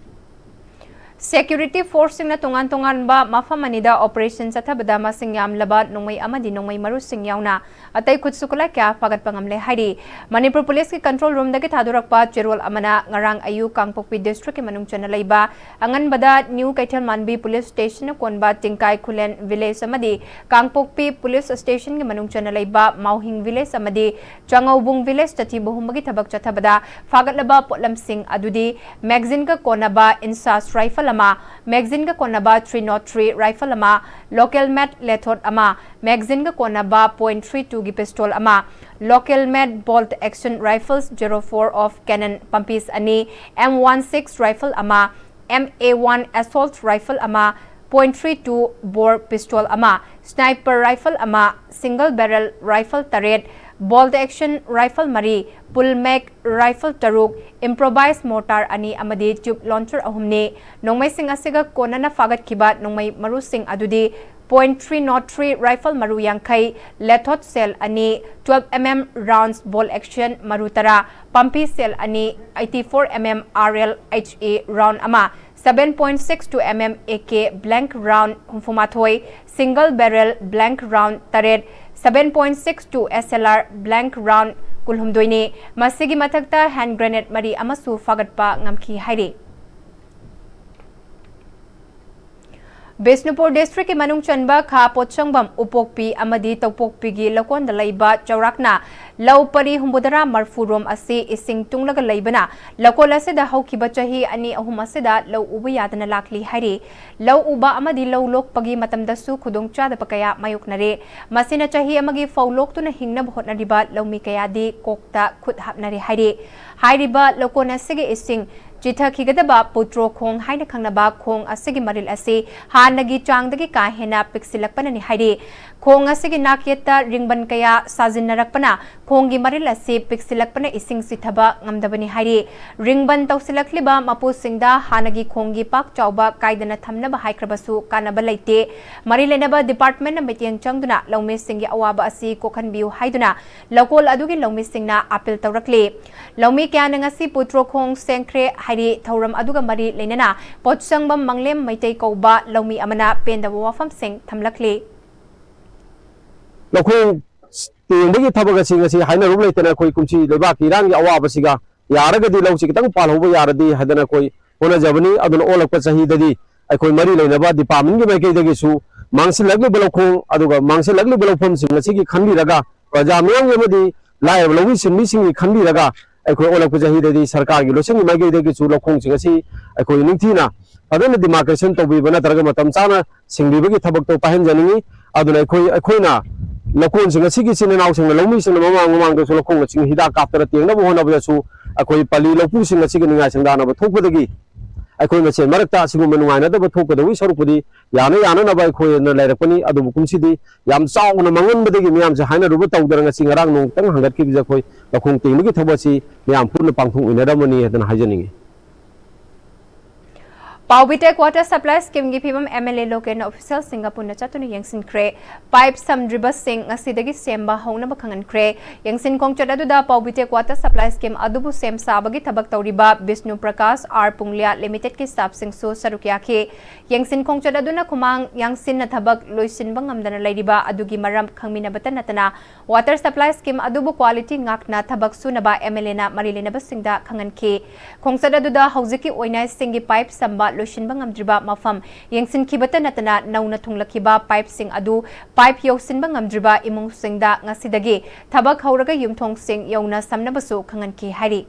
Security forceꯁꯤꯡꯅ ꯇꯣꯉꯥꯟ ꯇꯣꯉꯥꯟꯕ ꯃꯐꯝ ꯑꯅꯤꯗ operation ꯆꯠꯊꯕꯗ ꯃꯁꯤꯡ ꯌꯥꯝꯂꯕ ꯅꯣꯡꯃꯩ ꯑꯃꯗꯤ ꯅꯣꯡꯃꯩ ꯃꯔꯨꯁꯤꯡ ꯌꯥꯎꯅ ꯑꯇꯩ ꯈꯨꯠꯁꯨ ꯈꯨꯠꯂꯥꯏ ꯀꯌꯥ ꯐꯥꯒꯠꯄ ꯉꯝꯂꯦ ꯍꯥꯏꯔꯤ꯫ ꯃꯅꯤꯄꯨꯔ ꯄꯨꯂꯤꯁꯀꯤ control roomꯗꯒꯤ ꯊꯥꯗꯣꯔꯛꯄ ꯆꯦꯔꯣꯜ ꯑꯃꯅ ꯉꯔꯥꯡ ꯑꯌꯨꯛ ꯀꯥꯡꯄꯣꯛꯄꯤ districtꯀꯤ ꯃꯅꯨꯡ ꯆꯟꯅ ꯂꯩꯕ ꯑꯉꯟꯕꯗ New ꯀꯩꯊꯦꯜ ꯃꯥꯟꯕꯤ police stationꯅ ꯀꯣꯟꯕ ꯇꯤꯡꯀꯥꯏ ꯈꯨꯂꯦꯟ village ꯑꯃꯗꯤ ꯀꯥꯡꯄꯣꯛꯄꯤ police stationꯒꯤ ꯃꯅꯨꯡ ꯆꯟꯅ ꯂꯩꯕ ꯃꯥꯎꯍꯤꯡ village ꯑꯃꯗꯤ ꯆꯥꯉꯧꯕꯨꯡ village ꯇ ꯊꯤꯕ ꯍꯨꯝꯕꯒꯤ ꯊꯕꯛ ꯆꯠꯊꯕꯗ ꯐꯥꯒꯠꯂꯕ ꯄꯣꯠꯂꯝꯁꯤꯡ ꯑꯗꯨꯗꯤ magazineꯒ ꯀꯣꯟꯅꯕ INSAS rifle ꯑꯃ, magazineꯒ ꯀꯣꯟꯅꯕ three nought three rifle ꯑꯃ, local made ꯂꯦꯊꯣꯠ ꯑꯃ, magazineꯒ ꯀꯣꯟꯅꯕ point three twoꯒꯤ pistol ꯑꯃ, local made bolt action rifles zero four of cannon ꯄꯝꯄꯤꯁ ꯑꯅꯤ, M one six rifle ꯑꯃ, MA one assault rifle ꯑꯃ, point three two bore pistol ꯑꯃ, sniper rifle ꯑꯃ, single barrel rifle ꯇꯔꯦꯠ, bolt action rifle ꯃꯔꯤ, pull mag rifle ꯇꯔꯨꯛ, improvised mortar ꯑꯅꯤ ꯑꯃꯗꯤ tube launcher ꯑꯍꯨꯝꯅꯤ꯫ ꯅꯣꯡꯃꯩꯁꯤꯡ ꯑꯁꯤꯒ ꯀꯣꯟꯅꯅ ꯐꯥꯒꯠꯈꯤꯕ ꯅꯣꯡꯃꯩ ꯃꯔꯨꯁꯤꯡ ꯑꯗꯨꯗꯤ point three not three rifle ꯃꯔꯨ ꯌꯥꯡꯈꯩ, lethot shell ꯑꯅꯤ, twelve M M rounds bolt action ꯃꯔꯨ ꯇꯔꯥ, pumpy shell ꯑꯅꯤ, eighty-four M M R L H E round ꯑꯃ, seven point six two M M A K blank round ꯍꯨꯝꯐꯨꯃꯥꯊꯣꯏ, single barrel blank round ꯇꯔꯦꯠ, seven point six two S L R blank round ꯀꯨꯟꯍꯨꯝꯗꯣꯏꯅꯤ꯫ ꯃꯁꯤꯒꯤ ꯃꯊꯛꯇ hand grenade ꯃꯔꯤ ꯑꯃꯁꯨ ꯐꯥꯒꯠꯄ ꯉꯝꯈꯤ ꯍꯥꯏꯔꯤ꯫ Bishnupur district ꯀꯤ ꯃꯅꯨꯡ ꯆꯟꯕ ꯈꯥ ꯄꯣꯠꯁꯪꯕꯝ, ꯎꯄꯣꯛꯄꯤ ꯑꯃꯗꯤ ꯇꯧꯄꯣꯛꯄꯤꯒꯤ ꯂꯧꯀꯣꯟꯗ ꯂꯩꯕ ꯆꯥꯎꯔꯥꯛꯅ ꯂꯧ ꯄꯔꯤ ꯍꯨꯝꯐꯨꯇꯔꯥ ꯃꯔꯐꯨ ꯔꯣꯝ ꯑꯁꯤ ꯏꯁꯤꯡ ꯇꯨꯡꯂꯒ ꯂꯩꯕꯅ ꯂꯧꯀꯣꯜ ꯑꯁꯤꯗ ꯍꯧꯈꯤꯕ ꯆꯍꯤ ꯑꯅꯤ ꯑꯍꯨꯝ ꯑꯁꯤꯗ ꯂꯧ ꯎꯕ ꯌꯥꯗꯅ ꯂꯥꯛꯂꯤ ꯍꯥꯏꯔꯤ꯫ ꯂꯧ ꯎꯕ ꯑꯃꯗꯤ ꯂꯧ ꯂꯣꯛꯄꯒꯤ ꯃꯇꯝꯗꯁꯨ ꯈꯨꯗꯣꯡꯆꯥꯗꯕ ꯀꯌꯥ ꯃꯥꯌꯣꯛꯅꯔꯦ꯫ ꯃꯁꯤꯅ ꯆꯍꯤ ꯑꯃꯒꯤ ꯐꯧ ꯂꯣꯛꯇꯨꯅ ꯍꯤꯡꯅꯕ ꯍꯣꯠꯅꯔꯤꯕ ꯂꯧꯃꯤ ꯀꯌꯥꯗꯤ ꯀꯣꯛꯇ ꯈꯨꯠ ꯍꯥꯞꯅꯔꯦ ꯍꯥꯏꯔꯤ꯫ ꯍꯥꯏꯔꯤꯕ ꯂꯧꯀꯣꯟ ꯑꯁꯤꯒꯤ ꯏꯁꯤꯡ ꯆꯤꯊꯈꯤꯒꯗꯕ ꯄꯨꯇ꯭ꯔꯣ ꯈꯣꯡ ꯍꯥꯏꯅ ꯈꯪꯅꯕ ꯈꯣꯡ ꯑꯁꯤꯒꯤ ꯃꯔꯤꯜ ꯑꯁꯤ ꯍꯥꯟꯅꯒꯤ ꯆꯥꯡꯗꯒꯤ ꯀꯥ ꯍꯦꯟꯅ ꯄꯤꯛꯁꯤꯜꯂꯛꯄꯅꯅꯤ ꯍꯥꯏꯔꯤ꯫ ꯈꯣꯡ ꯑꯁꯤꯒꯤ ꯅꯥꯛꯌꯦꯠꯇ ꯔꯤꯡꯕꯟ ꯀꯌꯥ ꯁꯥꯖꯤꯟꯅꯔꯛꯄꯅ ꯈꯣꯡꯒꯤ ꯃꯔꯤꯜ ꯑꯁꯤ ꯄꯤꯛꯁꯤꯜꯂꯛꯄꯅ ꯏꯁꯤꯡ ꯆꯤꯊꯕ ꯉꯝꯗꯕꯅꯤ ꯍꯥꯏꯔꯤ꯫ ꯔꯤꯡꯕꯟ ꯇꯧꯁꯤꯜꯂꯛꯂꯤꯕ ꯃꯄꯨꯁꯤꯡꯗ ꯍꯥꯟꯅꯒꯤ ꯈꯣꯡꯒꯤ ꯄꯥꯛ ꯆꯥꯎꯕ ꯀꯥꯏꯗꯅ ꯊꯝꯅꯕ ꯍꯥꯏꯈ꯭ꯔꯕꯁꯨ ꯀꯥꯟꯅꯕ ꯂꯩꯇꯦ꯫ ꯃꯔꯤ ꯂꯩꯅꯕ department ꯅ ꯃꯤꯠꯌꯦꯡ ꯆꯪꯗꯨꯅ ꯂꯧꯃꯤꯁꯤꯡꯒꯤ ꯑꯋꯥꯕ ꯑꯁꯤ ꯀꯣꯛꯍꯟꯕꯤꯌꯨ ꯍꯥꯏꯗꯨꯅ ꯂꯧꯀꯣꯜ ꯑꯗꯨꯒꯤ ꯂꯧꯃꯤꯁꯤꯡꯅ appeal ꯇꯧꯔꯛꯂꯤ꯫ ꯂꯧꯃꯤ ꯀꯌꯥꯅ ꯉꯁꯤ ꯄꯨꯇ꯭ꯔꯣꯈꯣꯡ ꯁꯦꯡꯈ꯭ꯔꯦ ꯍꯥꯏꯔꯤ꯫ ꯊꯧꯔꯝ ꯑꯗꯨꯒ ꯃꯔꯤ ꯂꯩꯅꯅ ꯄꯣꯠꯁꯪꯕꯝ ꯃꯪꯂꯦꯝ ꯃꯩꯇꯩ ꯀꯧꯕ ꯂꯧꯃꯤ ꯑꯃꯅ ꯄꯦꯟꯗꯕ ꯋꯥꯐꯝꯁꯤꯡ ꯊꯝꯂꯛꯂꯤ꯫ ꯂꯧꯈꯣꯡ ꯇꯦꯡꯕꯒꯤ ꯊꯕꯛ ꯑꯁꯤ ꯉꯁꯤ ꯍꯥꯏꯅꯔꯨꯕ ꯂꯩꯇꯅ ꯑꯩꯈꯣꯏ ꯀꯨꯝꯁꯤ ꯂꯩꯕꯥꯛꯀꯤ ꯏꯔꯥꯡꯒꯤ ꯑꯋꯥꯕꯁꯤꯒ ꯌꯥꯔꯒꯗꯤ ꯂꯧꯁꯤ ꯈꯤꯇꯪ ꯄꯥꯜꯍꯧꯕ ꯌꯥꯔꯗꯤ ꯍꯥꯏꯗꯅ ꯑꯩꯈꯣꯏ ꯍꯣꯠꯅꯖꯕꯅꯤ꯫ ꯑꯗꯨꯅ ꯑꯣꯜꯂꯛꯄ ꯆꯍꯤꯗꯗꯤ ꯑꯩꯈꯣꯏ ꯃꯔꯤ ꯂꯩꯅꯕ department ꯀꯤ ꯃꯥꯏꯀꯩꯗꯒꯤꯁꯨ ꯃꯥꯡꯁꯤꯜꯂꯛꯂꯤꯕ ꯂꯧꯈꯣꯡ ꯑꯗꯨꯒ ꯃꯥꯡꯁꯤꯜꯂꯛꯂꯤꯕ ꯂꯧꯐꯝꯁꯤꯡ ꯑꯁꯤꯒꯤ ꯈꯟꯕꯤꯔꯒ ꯄ꯭ꯔꯖꯥ ꯃꯤꯌꯥꯝꯒꯤ ꯑꯃꯗꯤ ꯂꯥꯏꯔꯕ ꯂꯧꯃꯤ ꯁꯤꯟꯃꯤꯁꯤꯡꯒꯤ ꯈꯟꯕꯤꯔꯒ ꯑꯩꯈꯣꯏ ꯑꯣꯜꯂꯛꯄ ꯆꯍꯤꯗꯗꯤ ꯁꯔꯀꯥꯔꯒꯤ ꯂꯣꯏꯁꯪꯒꯤ ꯃꯥꯏꯀꯩꯗꯒꯤꯁꯨ ꯂꯧꯈꯣꯡꯁꯤꯡ ꯑꯁꯤ ꯑꯩꯈꯣꯏ ꯅꯤꯡꯊꯤꯅ ꯐꯖꯅ demarcation ꯇꯧꯕꯤꯕ ꯅꯠꯇ꯭ꯔꯒ ꯃꯇꯝ ꯆꯥꯅ ꯁꯤꯡꯕꯤꯕꯒꯤ ꯊꯕꯛꯇꯣ ꯄꯥꯏꯍꯟꯖꯅꯤꯡꯏ꯫ ꯑꯗꯨꯅ ꯑꯩꯈꯣꯏ, ꯑꯩꯈꯣꯏꯅ ꯂꯧꯀꯣꯟꯁꯤꯡ ꯑꯁꯤꯒꯤ ꯏꯆꯤꯟ ꯏꯅꯥꯎꯁꯤꯡꯅ, ꯂꯧꯃꯤꯁꯤꯡꯅ ꯃꯃꯥꯡ ꯃꯃꯥꯡꯗꯁꯨ ꯂꯧꯈꯣꯡ ꯑꯁꯤꯡ ꯍꯤꯗꯥꯛ ꯀꯥꯞꯇꯅ ꯇꯦꯡꯅꯕ ꯍꯣꯠꯅꯕꯗꯁꯨ ꯑꯩꯈꯣꯏ ꯄꯜꯂꯤ ꯂꯧꯄꯨꯁꯤꯡ ꯑꯁꯤꯒꯤ ꯅꯤꯡꯉꯥꯏ ꯁꯪꯗꯥꯅꯕ ꯊꯣꯛꯄꯗꯒꯤ ꯑꯩꯈꯣꯏ ꯃꯁꯦꯟ ꯃꯔꯛꯇ ꯑꯁꯤꯒꯨꯝꯕ ꯅꯨꯡꯉꯥꯏꯅꯗꯕ ꯊꯣꯛꯀꯗꯧꯕꯒꯤ ꯁꯔꯨꯛꯄꯨꯗꯤ ꯌꯥꯅ ꯌꯥꯅꯅꯕ ꯑꯩꯈꯣꯏꯅ ꯂꯩꯔꯛꯄꯅꯤ꯫ ꯑꯗꯨꯕꯨ ꯀꯨꯝꯁꯤꯗꯤ ꯌꯥꯝ ꯆꯥꯎꯅ ꯃꯥꯡꯍꯟꯕꯗꯒꯤ ꯃꯤꯌꯥꯝꯁꯦ ꯍꯥꯏꯅꯔꯨꯕ ꯇꯧꯗꯅ ꯉꯁꯤ ꯉꯔꯥꯡ ꯅꯣꯡꯇꯪ ꯍꯪꯒꯠꯈꯤꯕꯁꯦ ꯑꯩꯈꯣꯏ ꯂꯧꯈꯣꯡ ꯇꯦꯡꯕꯒꯤ ꯊꯕꯛ ꯑꯁꯤ ꯃꯤꯌꯥꯝ ꯄꯨꯟꯅ ꯄꯥꯡꯊꯣꯛꯃꯤꯟꯅꯔꯝꯃꯅꯤ ꯍꯥꯏꯗꯅ ꯍꯥꯏꯖꯅꯤꯡꯉꯤ꯫ ꯄꯥꯎꯕꯤꯇꯦꯛ ꯋꯥꯇꯔ ꯁꯄ꯭ꯂꯥꯏ ꯁ꯭ꯀꯤꯝꯒꯤ ꯐꯤꯕꯝ ꯑꯦꯝ ꯑꯦꯜ ꯑꯦ ꯂꯣꯀꯦꯜꯅ ꯑꯣꯐꯤꯁꯤꯌꯦꯜꯁꯤꯡꯒ ꯄꯨꯟꯅ ꯆꯠꯇꯨꯅ ꯌꯦꯡꯁꯤꯟꯈ꯭ꯔꯦ꯫ ꯄꯥꯏꯞ ꯁꯝꯗ꯭ꯔꯤꯕꯁꯤꯡ ꯉꯁꯤꯗꯒꯤ ꯁꯦꯝꯕ ꯍꯧꯅꯕ ꯈꯪꯍꯟꯈ꯭ꯔꯦ꯫ ꯌꯦꯡꯁꯤꯟ ꯈꯣꯡꯆꯠ ꯑꯗꯨꯗ ꯄꯥꯎꯕꯤꯇꯦꯛ ꯋꯥꯇꯔ ꯁꯄ꯭ꯂꯥꯏ ꯁ꯭ꯀꯤꯝ ꯑꯗꯨꯕꯨ ꯁꯦꯝ ꯁꯥꯕꯒꯤ ꯊꯕꯛ ꯇꯧꯔꯤꯕ ꯕꯤꯁꯅꯨ ꯄ꯭ꯔꯀꯥꯁ ꯑꯥꯔ ꯄꯨꯡꯂꯤꯌꯥ ꯂꯤꯃꯤꯇꯦꯗꯀꯤ ꯁ꯭ꯇꯥꯐꯁꯤꯡꯁꯨ ꯁꯔꯨꯛ ꯌꯥꯈꯤ꯫ ꯌꯦꯡꯁꯤꯟ ꯈꯣꯡꯆꯠ ꯑꯗꯨꯅ ꯈꯨꯃꯥꯡ ꯌꯥꯡꯁꯤꯟꯅ ꯊꯕꯛ ꯂꯣꯏꯁꯤꯟꯕ ꯉꯝꯗꯅ ꯂꯩꯔꯤꯕ ꯑꯗꯨꯒꯤ ꯃꯔꯝ ꯈꯪꯃꯤꯟꯅꯕꯇ ꯅꯠꯇꯅ ꯋꯥꯇꯔ ꯁꯄ꯭ꯂꯥꯏ ꯁ꯭ꯀꯤꯝ ꯑꯗꯨꯕꯨ ꯀ꯭ꯋꯥꯂꯤꯇꯤ ꯉꯥꯛꯅ ꯊꯕꯛ ꯁꯨꯅꯕ ꯑꯦꯝ ꯑꯦꯜ ꯑꯦꯅ ꯃꯔꯤ ꯂꯩꯅꯕꯁꯤꯡꯗ ꯈꯪꯍꯟꯈꯤ꯫ ꯈꯣꯡꯆꯠ ꯑꯗꯨꯗ ꯍꯧꯖꯤꯛꯀꯤ ꯑꯣꯏꯅ ꯏꯁꯤꯡꯒꯤ ꯄꯥꯏꯞ ꯁꯝꯕ ꯂꯣꯏꯁꯤꯟꯕ ꯉꯝꯗ꯭ꯔꯤꯕ ꯃꯐꯝ ꯌꯦꯡꯁꯤꯟꯈꯤꯕꯇ ꯅꯠꯇꯅ ꯅꯧꯅ ꯊꯨꯡꯂꯛꯈꯤꯕ ꯄꯥꯏꯞꯁꯤꯡ ꯑꯗꯨ ꯄꯥꯏꯞ ꯌꯧꯁꯤꯟꯕ ꯉꯝꯗ꯭ꯔꯤꯕ ꯏꯃꯨꯡꯁꯤꯡꯗ ꯉꯁꯤꯗꯒꯤ ꯊꯕꯛ ꯍꯧꯔꯒ ꯌꯨꯝꯊꯣꯡꯁꯤꯡ ꯌꯧꯅ ꯁꯝꯅꯕꯁꯨ ꯈꯪꯍꯟꯈꯤ ꯍꯥꯏꯔꯤ꯫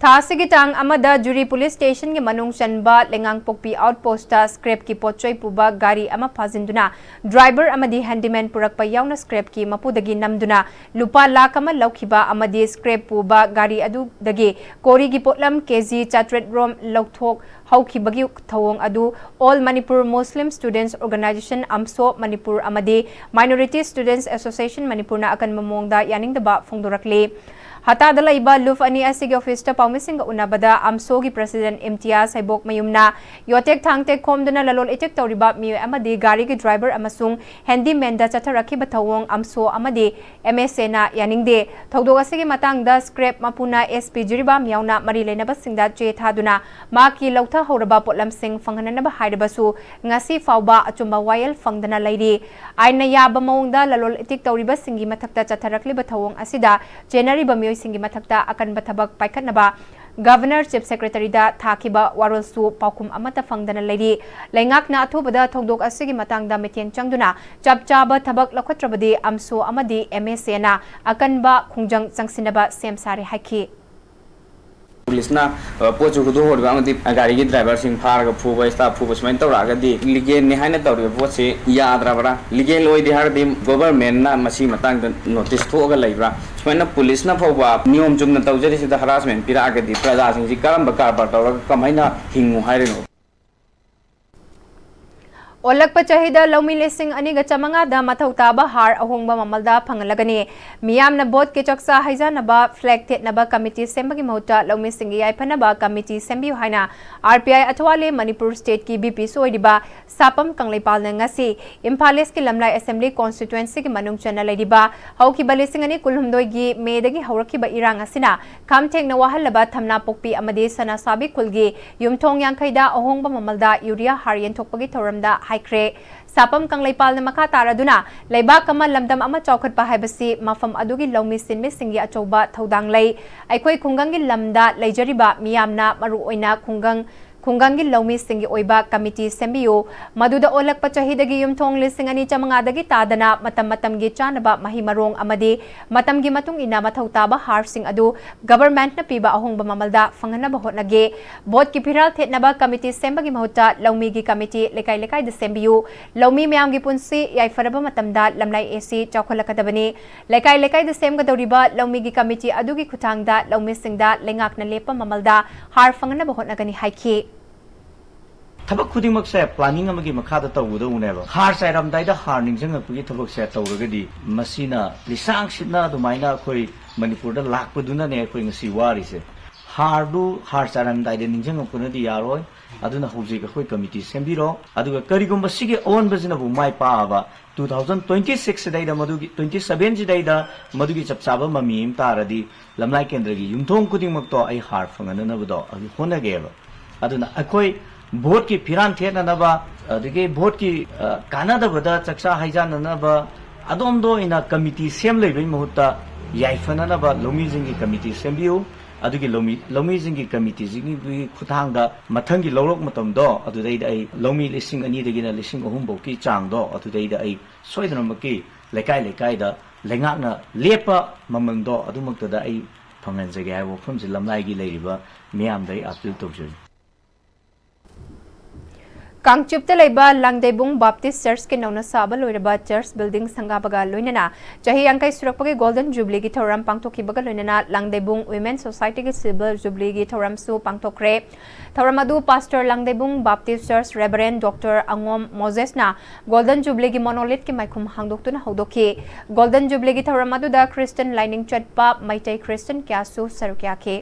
ꯊꯥ ꯑꯁꯤꯒꯤ ꯇꯥꯡ ꯑꯃꯗ ꯖꯨꯔꯤ ꯄꯨꯂꯤꯁ ꯁ꯭ꯇꯦꯁꯟꯒꯤ ꯃꯅꯨꯡ ꯆꯟꯕ ꯂꯩꯉꯥꯡꯄꯣꯛꯄꯤ ꯑꯥꯎꯠꯄꯣꯁꯇ ꯁ꯭ꯀ꯭ꯔꯦꯞꯀꯤ ꯄꯣꯠꯆꯩ ꯄꯨꯕ ꯒꯥꯔꯤ ꯑꯃ ꯐꯥꯖꯤꯟꯗꯨꯅ ꯗ꯭ꯔꯥꯏꯚꯔ ꯑꯃꯗꯤ ꯍꯦꯟꯗꯤꯃꯦꯟ ꯄꯨꯔꯛꯄ ꯌꯥꯎꯅ ꯁ꯭ꯀ꯭ꯔꯦꯞꯀꯤ ꯃꯄꯨꯗꯒꯤ ꯅꯝꯗꯨꯅ ꯂꯨꯄꯥ ꯂꯥꯈ ꯑꯃ ꯂꯧꯈꯤꯕ ꯑꯃꯗꯤ ꯁ꯭ꯀ꯭ꯔꯦꯞ ꯄꯨꯕ ꯒꯥꯔꯤ ꯑꯗꯨꯗꯒꯤ ꯀꯣꯔꯤꯒꯤ ꯄꯣꯠꯂꯝ ꯀꯦꯖꯤ ꯆꯥꯇ꯭ꯔꯦꯠ ꯔꯣꯝ ꯂꯧꯊꯣꯛ ꯍꯧꯈꯤꯕꯒꯤ ꯊꯧꯑꯣꯡ ꯑꯗꯨ All Manipur Muslim Students Organisation, ꯑꯝꯁꯣ Manipur ꯑꯃꯗꯤ Minority Students Association ꯃꯅꯤꯄꯨꯔꯅ ꯑꯀꯟꯕ ꯃꯑꯣꯡꯗ ꯌꯥꯅꯤꯡꯗꯕ ꯐꯣꯡꯗꯣꯔꯛꯂꯤ꯫ ꯍꯇꯥꯗ ꯂꯩꯕ ꯂꯨꯞ ꯑꯅꯤ ꯑꯁꯤꯒꯤ ꯑꯣꯐꯤꯁꯇ ꯄꯥꯎꯃꯤꯁꯤꯡꯒ ꯎꯅꯕꯗ ꯑꯝꯁꯣꯒꯤ ꯄ꯭ꯔꯁꯤꯗꯦꯟꯠ ꯏꯝꯇꯤꯌꯥꯖ ꯍꯩꯕꯣꯛꯃꯌꯨꯝꯅ ꯌꯣꯇꯦꯛ ꯊꯥꯡꯇꯦꯛ ꯈꯣꯝꯗꯨꯅ ꯂꯂꯣꯟ ꯏꯇꯤꯛ ꯇꯧꯔꯤꯕ ꯃꯤꯑꯣꯏ ꯑꯃꯗꯤ ꯒꯥꯔꯤꯒꯤ ꯗ꯭ꯔꯥꯏꯚꯔ ꯑꯃꯁꯨꯡ ꯍꯦꯟꯗꯤꯃꯦꯟꯗ ꯆꯠꯊꯔꯛꯈꯤꯕ ꯊꯧꯑꯣꯡ ꯑꯝꯁꯣ ꯑꯃꯗꯤ ꯑꯦꯝ ꯑꯦꯁ ꯑꯦꯅ ꯌꯥꯅꯤꯡꯗꯦ꯫ ꯊꯧꯗꯣꯛ ꯑꯁꯤꯒꯤ ꯃꯇꯥꯡꯗ ꯁ꯭ꯀ꯭ꯔꯦꯞ ꯃꯄꯨꯅ ꯑꯦꯁ ꯄꯤ ꯖꯤꯔꯤꯕꯥꯝ ꯌꯥꯎꯅ ꯃꯔꯤ ꯂꯩꯅꯕꯁꯤꯡꯗ ꯆꯦ ꯊꯥꯗꯨꯅ ꯃꯍꯥꯛꯀꯤ ꯂꯧꯊꯍꯧꯔꯕ ꯄꯣꯠꯂꯝꯁꯤꯡ ꯐꯪꯍꯟꯅꯅꯕ ꯍꯥꯏꯔꯕꯁꯨ ꯉꯁꯤ ꯐꯥꯎꯕ ꯑꯆꯨꯝꯕ ꯋꯥꯌꯦꯜ ꯐꯪꯗꯅ ꯂꯩꯔꯤ꯫ ꯑꯥꯏꯟꯅ ꯌꯥꯕ ꯃꯑꯣꯡꯗ ꯂꯂꯣꯟ ꯏꯇꯤꯛ ꯇꯧꯔꯤꯕꯁꯤꯡꯒꯤ ꯃꯊꯛꯇ ꯆꯠꯊꯔꯛꯂꯤꯕ ꯊꯧꯑꯣꯡ ꯑꯁꯤꯗ ꯆꯦꯟꯅꯔꯤꯕ ꯃꯤꯑꯣꯏꯁꯤꯡꯒꯤ ꯃꯊꯛꯇ ꯑꯀꯟꯕ ꯊꯕꯛ ꯄꯥꯏꯈꯠꯅꯕ ꯒꯚꯔꯅꯔ ꯆꯤꯐ ꯁꯦꯀ꯭ꯔꯦꯇꯔꯤꯗ ꯊꯥꯈꯤꯕ ꯋꯥꯔꯣꯜꯁꯨ ꯄꯥꯎꯈꯨꯝ ꯑꯃꯠꯇ ꯐꯪꯗꯅ ꯂꯩꯔꯤ꯫ ꯂꯩꯉꯥꯛꯅ ꯑꯊꯨꯕꯗ ꯊꯧꯗꯣꯛ ꯑꯁꯤꯒꯤ ꯃꯇꯥꯡꯗ ꯃꯤꯠꯌꯦꯡ ꯆꯪꯗꯨꯅ ꯆꯞ ꯆꯥꯕ ꯊꯕꯛ ꯂꯧꯈꯠꯇ꯭ꯔꯕꯗꯤ ꯑꯝꯁꯣ ꯑꯃꯗꯤ ꯑꯦꯝ ꯑꯦꯁ ꯑꯦꯅ ꯑꯀꯟꯕ ꯈꯣꯡꯖꯪ ꯆꯪꯁꯤꯟꯅꯕ ꯁꯦꯝ ꯁꯥꯔꯦ ꯍꯥꯏꯈꯤ꯫ ꯄꯨꯂꯤꯁꯅ, ꯑ, ꯄꯣꯠꯁꯨ ꯍꯨꯟꯗꯣꯛꯍꯧꯔꯤꯕ ꯑꯃꯗꯤ ꯒꯥꯔꯤꯒꯤ ꯗ꯭ꯔꯥꯏꯚꯔꯁꯤꯡ ꯐꯥꯔꯒ ꯐꯨꯕ, ꯏꯁꯇꯥꯐ ꯐꯨꯕ ꯁꯨꯃꯥꯏꯅ ꯇꯧꯔꯛꯑꯒꯗꯤ ꯂꯤꯒꯦꯜꯅꯤ ꯍꯥꯏꯅ ꯇꯧꯔꯤꯕ ꯄꯣꯠꯁꯤ ꯌꯥꯗ꯭ꯔꯕ꯭ꯔꯥ? ꯂꯤꯒꯦꯜ ꯑꯣꯏꯗꯦ ꯍꯥꯏꯔꯒꯗꯤ ꯒꯣꯚꯔꯟꯃꯦꯟꯠꯅ ꯃꯁꯤꯒꯤ ꯃꯇꯥꯡꯗ ꯅꯣꯇꯤꯁ ꯊꯣꯛꯑꯒ ꯂꯩꯕ꯭ꯔꯥ? ꯁꯨꯃꯥꯏꯅ ꯄꯨꯂꯤꯁꯅ ꯐꯥꯎꯕ ꯅꯤꯌꯣꯝ ꯆꯨꯝꯅ ꯇꯧꯖꯔꯤꯁꯤꯗ ꯍꯔꯥꯁꯃꯦꯟ ꯄꯤꯔꯛꯑꯒꯗꯤ ꯄ꯭ꯔꯖꯥꯁꯤꯡꯁꯤ ꯀꯔꯝꯕ ꯀꯔꯕꯥꯔ ꯇꯧꯔꯒ ꯀꯃꯥꯏꯅ ꯍꯤꯡꯉꯨ ꯍꯥꯏꯔꯤꯅꯣ? ꯑꯣꯜꯂꯛꯄ ꯆꯍꯤꯗ ꯂꯧꯃꯤ ꯂꯤꯁꯤꯡ ꯑꯅꯤꯒ ꯆꯥꯃꯉꯥꯗ ꯃꯊꯧ ꯇꯥꯕ ꯍꯥꯔ ꯑꯍꯣꯡꯕ ꯃꯃꯜꯗ ꯐꯪꯍꯜꯂꯒꯅꯤ꯫ ꯃꯤꯌꯥꯝꯅ ꯚꯣꯠꯀꯤ ꯆꯥꯛꯆꯥ ꯍꯩꯖꯥꯟꯅꯕ ꯐ꯭ꯂꯦꯒ ꯊꯦꯠꯅꯕ ꯀꯃꯤꯇꯤ ꯁꯦꯝꯕꯒꯤ ꯃꯍꯨꯠꯇ ꯂꯧꯃꯤꯁꯤꯡꯒꯤ ꯌꯥꯏꯐꯅꯕ ꯀꯃꯤꯇꯤ ꯁꯦꯝꯕꯤꯌꯨ ꯍꯥꯏꯅ ꯑꯥꯔ ꯄꯤ ꯑꯥꯏ ꯑꯊꯋꯥꯂꯦ ꯃꯅꯤꯄꯨꯔ ꯁ꯭ꯇꯦꯠꯀꯤ ꯚꯤ ꯄꯤꯁꯨ ꯑꯣꯏꯔꯤꯕ ꯁꯥꯄꯝ ꯀꯪꯂꯩꯄꯥꯜꯅ ꯉꯁꯤ ꯏꯝꯐꯥꯜ ꯏꯁꯀꯤ ꯂꯝꯂꯥꯏ ꯑꯦꯁꯦꯝꯕ꯭ꯂꯤ ꯀꯣꯟꯁꯇꯤꯇ꯭ꯋꯦꯟꯁꯤꯒꯤ ꯃꯅꯨꯡ ꯆꯟꯅ ꯂꯩꯔꯤꯕ ꯍꯧꯈꯤꯕ ꯂꯤꯁꯤꯡ ꯑꯅꯤ ꯀꯨꯟꯍꯨꯝꯗꯣꯏꯒꯤ ꯃꯦꯗꯒꯤ ꯍꯧꯔꯛꯈꯤꯕ ꯏꯔꯥꯡ ꯑꯁꯤꯅ ꯈꯝ ꯊꯦꯡꯅ ꯋꯥꯍꯜꯂꯕ ꯊꯝꯅꯥꯄꯣꯛꯄꯤ ꯑꯃꯗꯤ ꯁꯅꯥꯁꯥꯕꯤ ꯈꯨꯜꯒꯤ ꯌꯨꯝꯊꯣꯡ ꯌꯥꯡꯈꯩꯗ ꯑꯍꯣꯡꯕ ꯃꯃꯜꯗ ꯌꯨꯔꯤꯌꯥ ꯍꯥꯔ ꯌꯦꯟꯊꯣꯛꯄꯒꯤ ꯊꯧꯔꯝꯗ ꯍꯥꯏꯈ꯭ꯔꯦ꯫ ꯁꯥꯄꯝ ꯀꯪꯂꯩꯄꯥꯜꯅ ꯃꯈꯥ ꯇꯥꯔꯗꯨꯅ, ꯂꯩꯕꯥꯛ ꯑꯃ, ꯂꯝꯗꯝ ꯑꯃ ꯆꯥꯎꯈꯠꯄ ꯍꯥꯏꯕꯁꯤ ꯃꯐꯝ ꯑꯗꯨꯒꯤ ꯂꯧꯃꯤ ꯁꯤꯟꯃꯤꯁꯤꯡꯒꯤ ꯑꯆꯧꯕ ꯊꯧꯗꯥꯡ ꯂꯩ꯫ ꯑꯩꯈꯣꯏ ꯈꯨꯡꯒꯪꯒꯤ ꯂꯝꯗ ꯂꯩꯖꯔꯤꯕ ꯃꯤꯌꯥꯝꯅ, ꯃꯔꯨꯑꯣꯏꯅ ꯈꯨꯡꯒꯪ, ꯈꯨꯡꯒꯪꯒꯤ ꯂꯧꯃꯤꯁꯤꯡꯒꯤ ꯑꯣꯏꯕ ꯀꯃꯤꯇꯤ ꯁꯦꯝꯕꯤꯌꯨ, ꯃꯗꯨꯗ ꯑꯣꯜꯂꯛꯄ ꯆꯍꯤꯗꯒꯤ ꯌꯨꯝꯊꯣꯡ ꯂꯤꯁꯤꯡ ꯑꯅꯤ ꯆꯥꯃꯉꯥꯗꯒꯤ ꯇꯥꯗꯅ ꯃꯇꯝ ꯃꯇꯝꯒꯤ ꯆꯥꯅꯕ ꯃꯍꯩ ꯃꯔꯣꯡ ꯑꯃꯗꯤ ꯃꯇꯝꯒꯤ ꯃꯇꯨꯡ ꯏꯟꯅ ꯃꯊꯧ ꯇꯥꯕ ꯍꯥꯔꯁꯤꯡ ꯑꯗꯨ ꯒꯚꯔꯟꯃꯦꯟꯠꯅ ꯄꯤꯕ ꯑꯍꯣꯡꯕ ꯃꯃꯜꯗ ꯐꯪꯍꯟꯅꯕ ꯍꯣꯠꯅꯒꯦ꯫ ꯚꯣꯠꯀꯤ ꯐꯤꯔꯥꯜ ꯊꯦꯠꯅꯕ ꯀꯃꯤꯇꯤ ꯁꯦꯝꯕꯒꯤ ꯃꯍꯨꯠꯇ ꯂꯧꯃꯤꯒꯤ ꯀꯃꯤꯇꯤ ꯂꯩꯀꯥꯏ ꯂꯩꯀꯥꯏꯗ ꯁꯦꯝꯕꯤꯌꯨ꯫ ꯂꯧꯃꯤ ꯃꯌꯥꯝꯒꯤ ꯄꯨꯟꯁꯤ ꯌꯥꯏꯐꯔꯕ ꯃꯇꯝꯗ ꯂꯝꯂꯥꯏ ꯑꯦꯁꯤ ꯆꯥꯎꯈꯠꯂꯛꯀꯗꯕꯅꯤ꯫ ꯂꯩꯀꯥꯏ ꯂꯩꯀꯥꯏꯗ ꯁꯦꯝꯒꯗꯧꯔꯤꯕ ꯂꯧꯃꯤꯒꯤ ꯀꯃꯤꯇꯤ ꯑꯗꯨꯒꯤ ꯈꯨꯠꯊꯥꯡꯗ ꯂꯧꯃꯤꯁꯤꯡꯗ ꯂꯩꯉꯥꯛꯅ ꯂꯦꯞꯄ ꯃꯃꯜꯗ ꯍꯥꯔ ꯐꯪꯍꯟꯅꯕ ꯍꯣꯠꯅꯒꯅꯤ ꯍꯥꯏꯈꯤ꯫ ꯊꯕꯛ ꯈꯨꯗꯤꯡꯃꯛꯁꯦ ꯄ꯭ꯂꯥꯅꯤꯡ ꯑꯃꯒꯤ ꯃꯈꯥꯗ ꯇꯧꯒꯗꯧꯕꯅꯦꯕ꯫ ꯍꯥꯔ ꯆꯥꯏꯔꯝꯗꯥꯏꯗ ꯍꯥꯔ ꯅꯤꯡꯁꯤꯡꯉꯛꯄꯒꯤ ꯊꯕꯛꯁꯦ ꯇꯧꯔꯒꯗꯤ ꯃꯁꯤꯅ ꯂꯤꯁꯥꯡ ꯁꯤꯠꯅ ꯑꯗꯨꯃꯥꯏꯅ ꯑꯩꯈꯣꯏ ꯃꯅꯤꯄꯨꯔꯗ ꯂꯥꯛꯄꯗꯨꯅꯅꯦ ꯑꯩꯈꯣꯏ ꯉꯁꯤ ꯋꯥꯔꯤꯁꯦ꯫ ꯍꯥꯔꯗꯨ, ꯍꯥꯔ ꯆꯥꯏꯔꯝꯗꯥꯏꯗ ꯅꯤꯡꯁꯤꯡꯉꯛꯄꯅꯗꯤ ꯌꯥꯔꯣꯏ꯫ ꯑꯗꯨꯅ ꯍꯧꯖꯤꯛ ꯑꯩꯈꯣꯏ ꯀꯃꯤꯇꯤ ꯁꯦꯝꯕꯤꯔꯣ, ꯑꯗꯨꯒ ꯀꯔꯤꯒꯨꯝꯕ ꯁꯤꯒꯤ ꯑꯑꯣꯟꯕꯁꯤꯅꯕꯨ ꯃꯥꯏ ꯄꯥꯛꯑꯕ two thousand twenty six ꯁꯤꯗꯩꯗ ꯃꯗꯨꯒꯤ, twenty seven ꯁꯤꯗꯩꯗ ꯃꯗꯨꯒꯤ ꯆꯞ ꯆꯥꯕ ꯃꯃꯤ ꯑꯃ ꯇꯥꯔꯗꯤ ꯂꯝꯂꯥꯏ ꯀꯦꯟꯗ꯭ꯔꯒꯤ ꯌꯨꯝꯊꯣꯡ ꯈꯨꯗꯤꯡꯃꯛꯇꯣ ꯑꯩ ꯍꯥꯔ ꯐꯪꯍꯟꯅꯅꯕꯗꯣ ꯑꯗꯨ ꯍꯣꯠꯅꯒꯦꯕ꯫ ꯑꯗꯨꯅ ꯑꯩꯈꯣꯏ ꯚꯣꯠꯀꯤ ꯐꯤꯔꯥꯟ ꯊꯦꯠꯅꯅꯕ, ꯑꯗꯒꯤ ꯚꯣꯠꯀꯤ, ꯑ, ꯀꯥꯟꯅꯗꯕꯗ ꯆꯥꯛꯆꯥ ꯍꯩꯖꯥꯟꯅꯅꯕ ꯑꯗꯣꯝꯗ ꯑꯣꯏꯅ ꯀꯃꯤꯇꯤ ꯁꯦꯝ ꯂꯩꯕꯒꯤ ꯃꯍꯨꯠꯇ ꯌꯥꯏꯐꯅꯅꯕ ꯂꯧꯃꯤꯁꯤꯡꯒꯤ ꯀꯃꯤꯇꯤ ꯁꯦꯝꯕꯤꯌꯨ꯫ ꯑꯗꯨꯒꯤ ꯂꯧꯃꯤ, ꯂꯧꯃꯤꯁꯤꯡꯒꯤ ꯀꯃꯤꯇꯤꯁꯤꯒꯤ ꯈꯨꯠꯊꯥꯡꯗ ꯃꯊꯪꯒꯤ ꯂꯧꯔꯛ ꯃꯇꯝꯗꯣ ꯑꯗꯨꯗꯩꯗ ꯑꯩ ꯂꯧꯃꯤ ꯂꯤꯁꯤꯡ ꯑꯅꯤꯗꯒꯤꯅ ꯂꯤꯁꯤꯡ ꯑꯍꯨꯝ ꯐꯥꯎꯀꯤ ꯆꯥꯡꯗꯣ ꯑꯗꯨꯗꯩꯗ ꯑꯩ ꯁꯣꯏꯗꯅꯃꯛꯀꯤ ꯂꯩꯀꯥꯏ ꯂꯩꯀꯥꯏꯗ ꯂꯩꯉꯥꯛꯅ ꯂꯦꯞꯄ ꯃꯃꯜꯗꯣ ꯑꯗꯨꯃꯛꯇꯗ ꯑꯩ ꯐꯪꯍꯟꯖꯒꯦ ꯍꯥꯏꯕ ꯋꯥꯐꯝꯁꯦ ꯂꯝꯂꯥꯏꯒꯤ ꯂꯩꯔꯤꯕ ꯃꯤꯌꯥꯝꯗ ꯑꯩ ꯑꯥꯄꯤꯜ ꯇꯧꯖꯔꯤ꯫ ꯀꯥꯡꯆꯤꯞꯇ ꯂꯩꯕ ꯂꯥꯡꯗꯩꯕꯨꯡ ꯕꯥꯞꯇꯤꯁ ꯆꯔꯆꯀꯤ ꯅꯧꯅ ꯁꯥꯕ ꯂꯣꯏꯔꯕ ꯆꯔꯆ ꯕꯤꯜꯗꯤꯡ ꯁꯪꯒꯥꯕꯒ ꯂꯣꯏꯅꯅ ꯆꯍꯤ ꯌꯥꯡꯈꯩ ꯁꯨꯔꯛꯄꯒꯤ ꯒꯣꯜꯗꯟ ꯖꯨꯕꯤꯂꯤꯒꯤ ꯊꯧꯔꯝ ꯄꯥꯡꯊꯣꯛꯈꯤꯕꯒ ꯂꯣꯏꯅꯅ ꯂꯥꯡꯗꯩꯕꯨꯡ ꯋꯤꯃꯦꯟ ꯁꯣꯁꯥꯏꯇꯤꯒꯤ ꯁꯤꯜꯚꯔ ꯖꯨꯕꯤꯂꯤꯒꯤ ꯊꯧꯔꯝꯁꯨ ꯄꯥꯡꯊꯣꯛꯈ꯭ꯔꯦ꯫ ꯊꯧꯔꯝ ꯑꯗꯨ ꯄꯥꯁꯇꯔ ꯂꯥꯡꯗꯩꯕꯨꯡ ꯕꯥꯞꯇꯤꯁ ꯆꯔꯆ ꯔꯦꯚꯔꯦꯟ ꯗꯣꯛꯇꯔ ꯑꯉꯣꯝ ꯃꯣꯖꯦꯁꯅ ꯒꯣꯜꯗꯟ ꯖꯨꯕꯤꯂꯤꯒꯤ ꯃꯣꯅꯣꯂꯤꯠꯀꯤ ꯃꯥꯏꯈꯨꯝ ꯍꯥꯡꯗꯣꯛꯇꯨꯅ ꯍꯧꯗꯣꯛꯈꯤ꯫ ꯒꯣꯜꯗꯟ ꯖꯨꯕꯤꯂꯤꯒꯤ ꯊꯧꯔꯝ ꯑꯗꯨꯗ ꯈ꯭ꯔꯤꯁꯇꯟ ꯂꯥꯏꯅꯤꯡ ꯆꯠꯄ ꯃꯩꯇꯩ ꯈ꯭ꯔꯤꯁꯇꯟ ꯀꯌꯥꯁꯨ ꯁꯔꯨꯛ ꯌꯥꯈꯤ꯫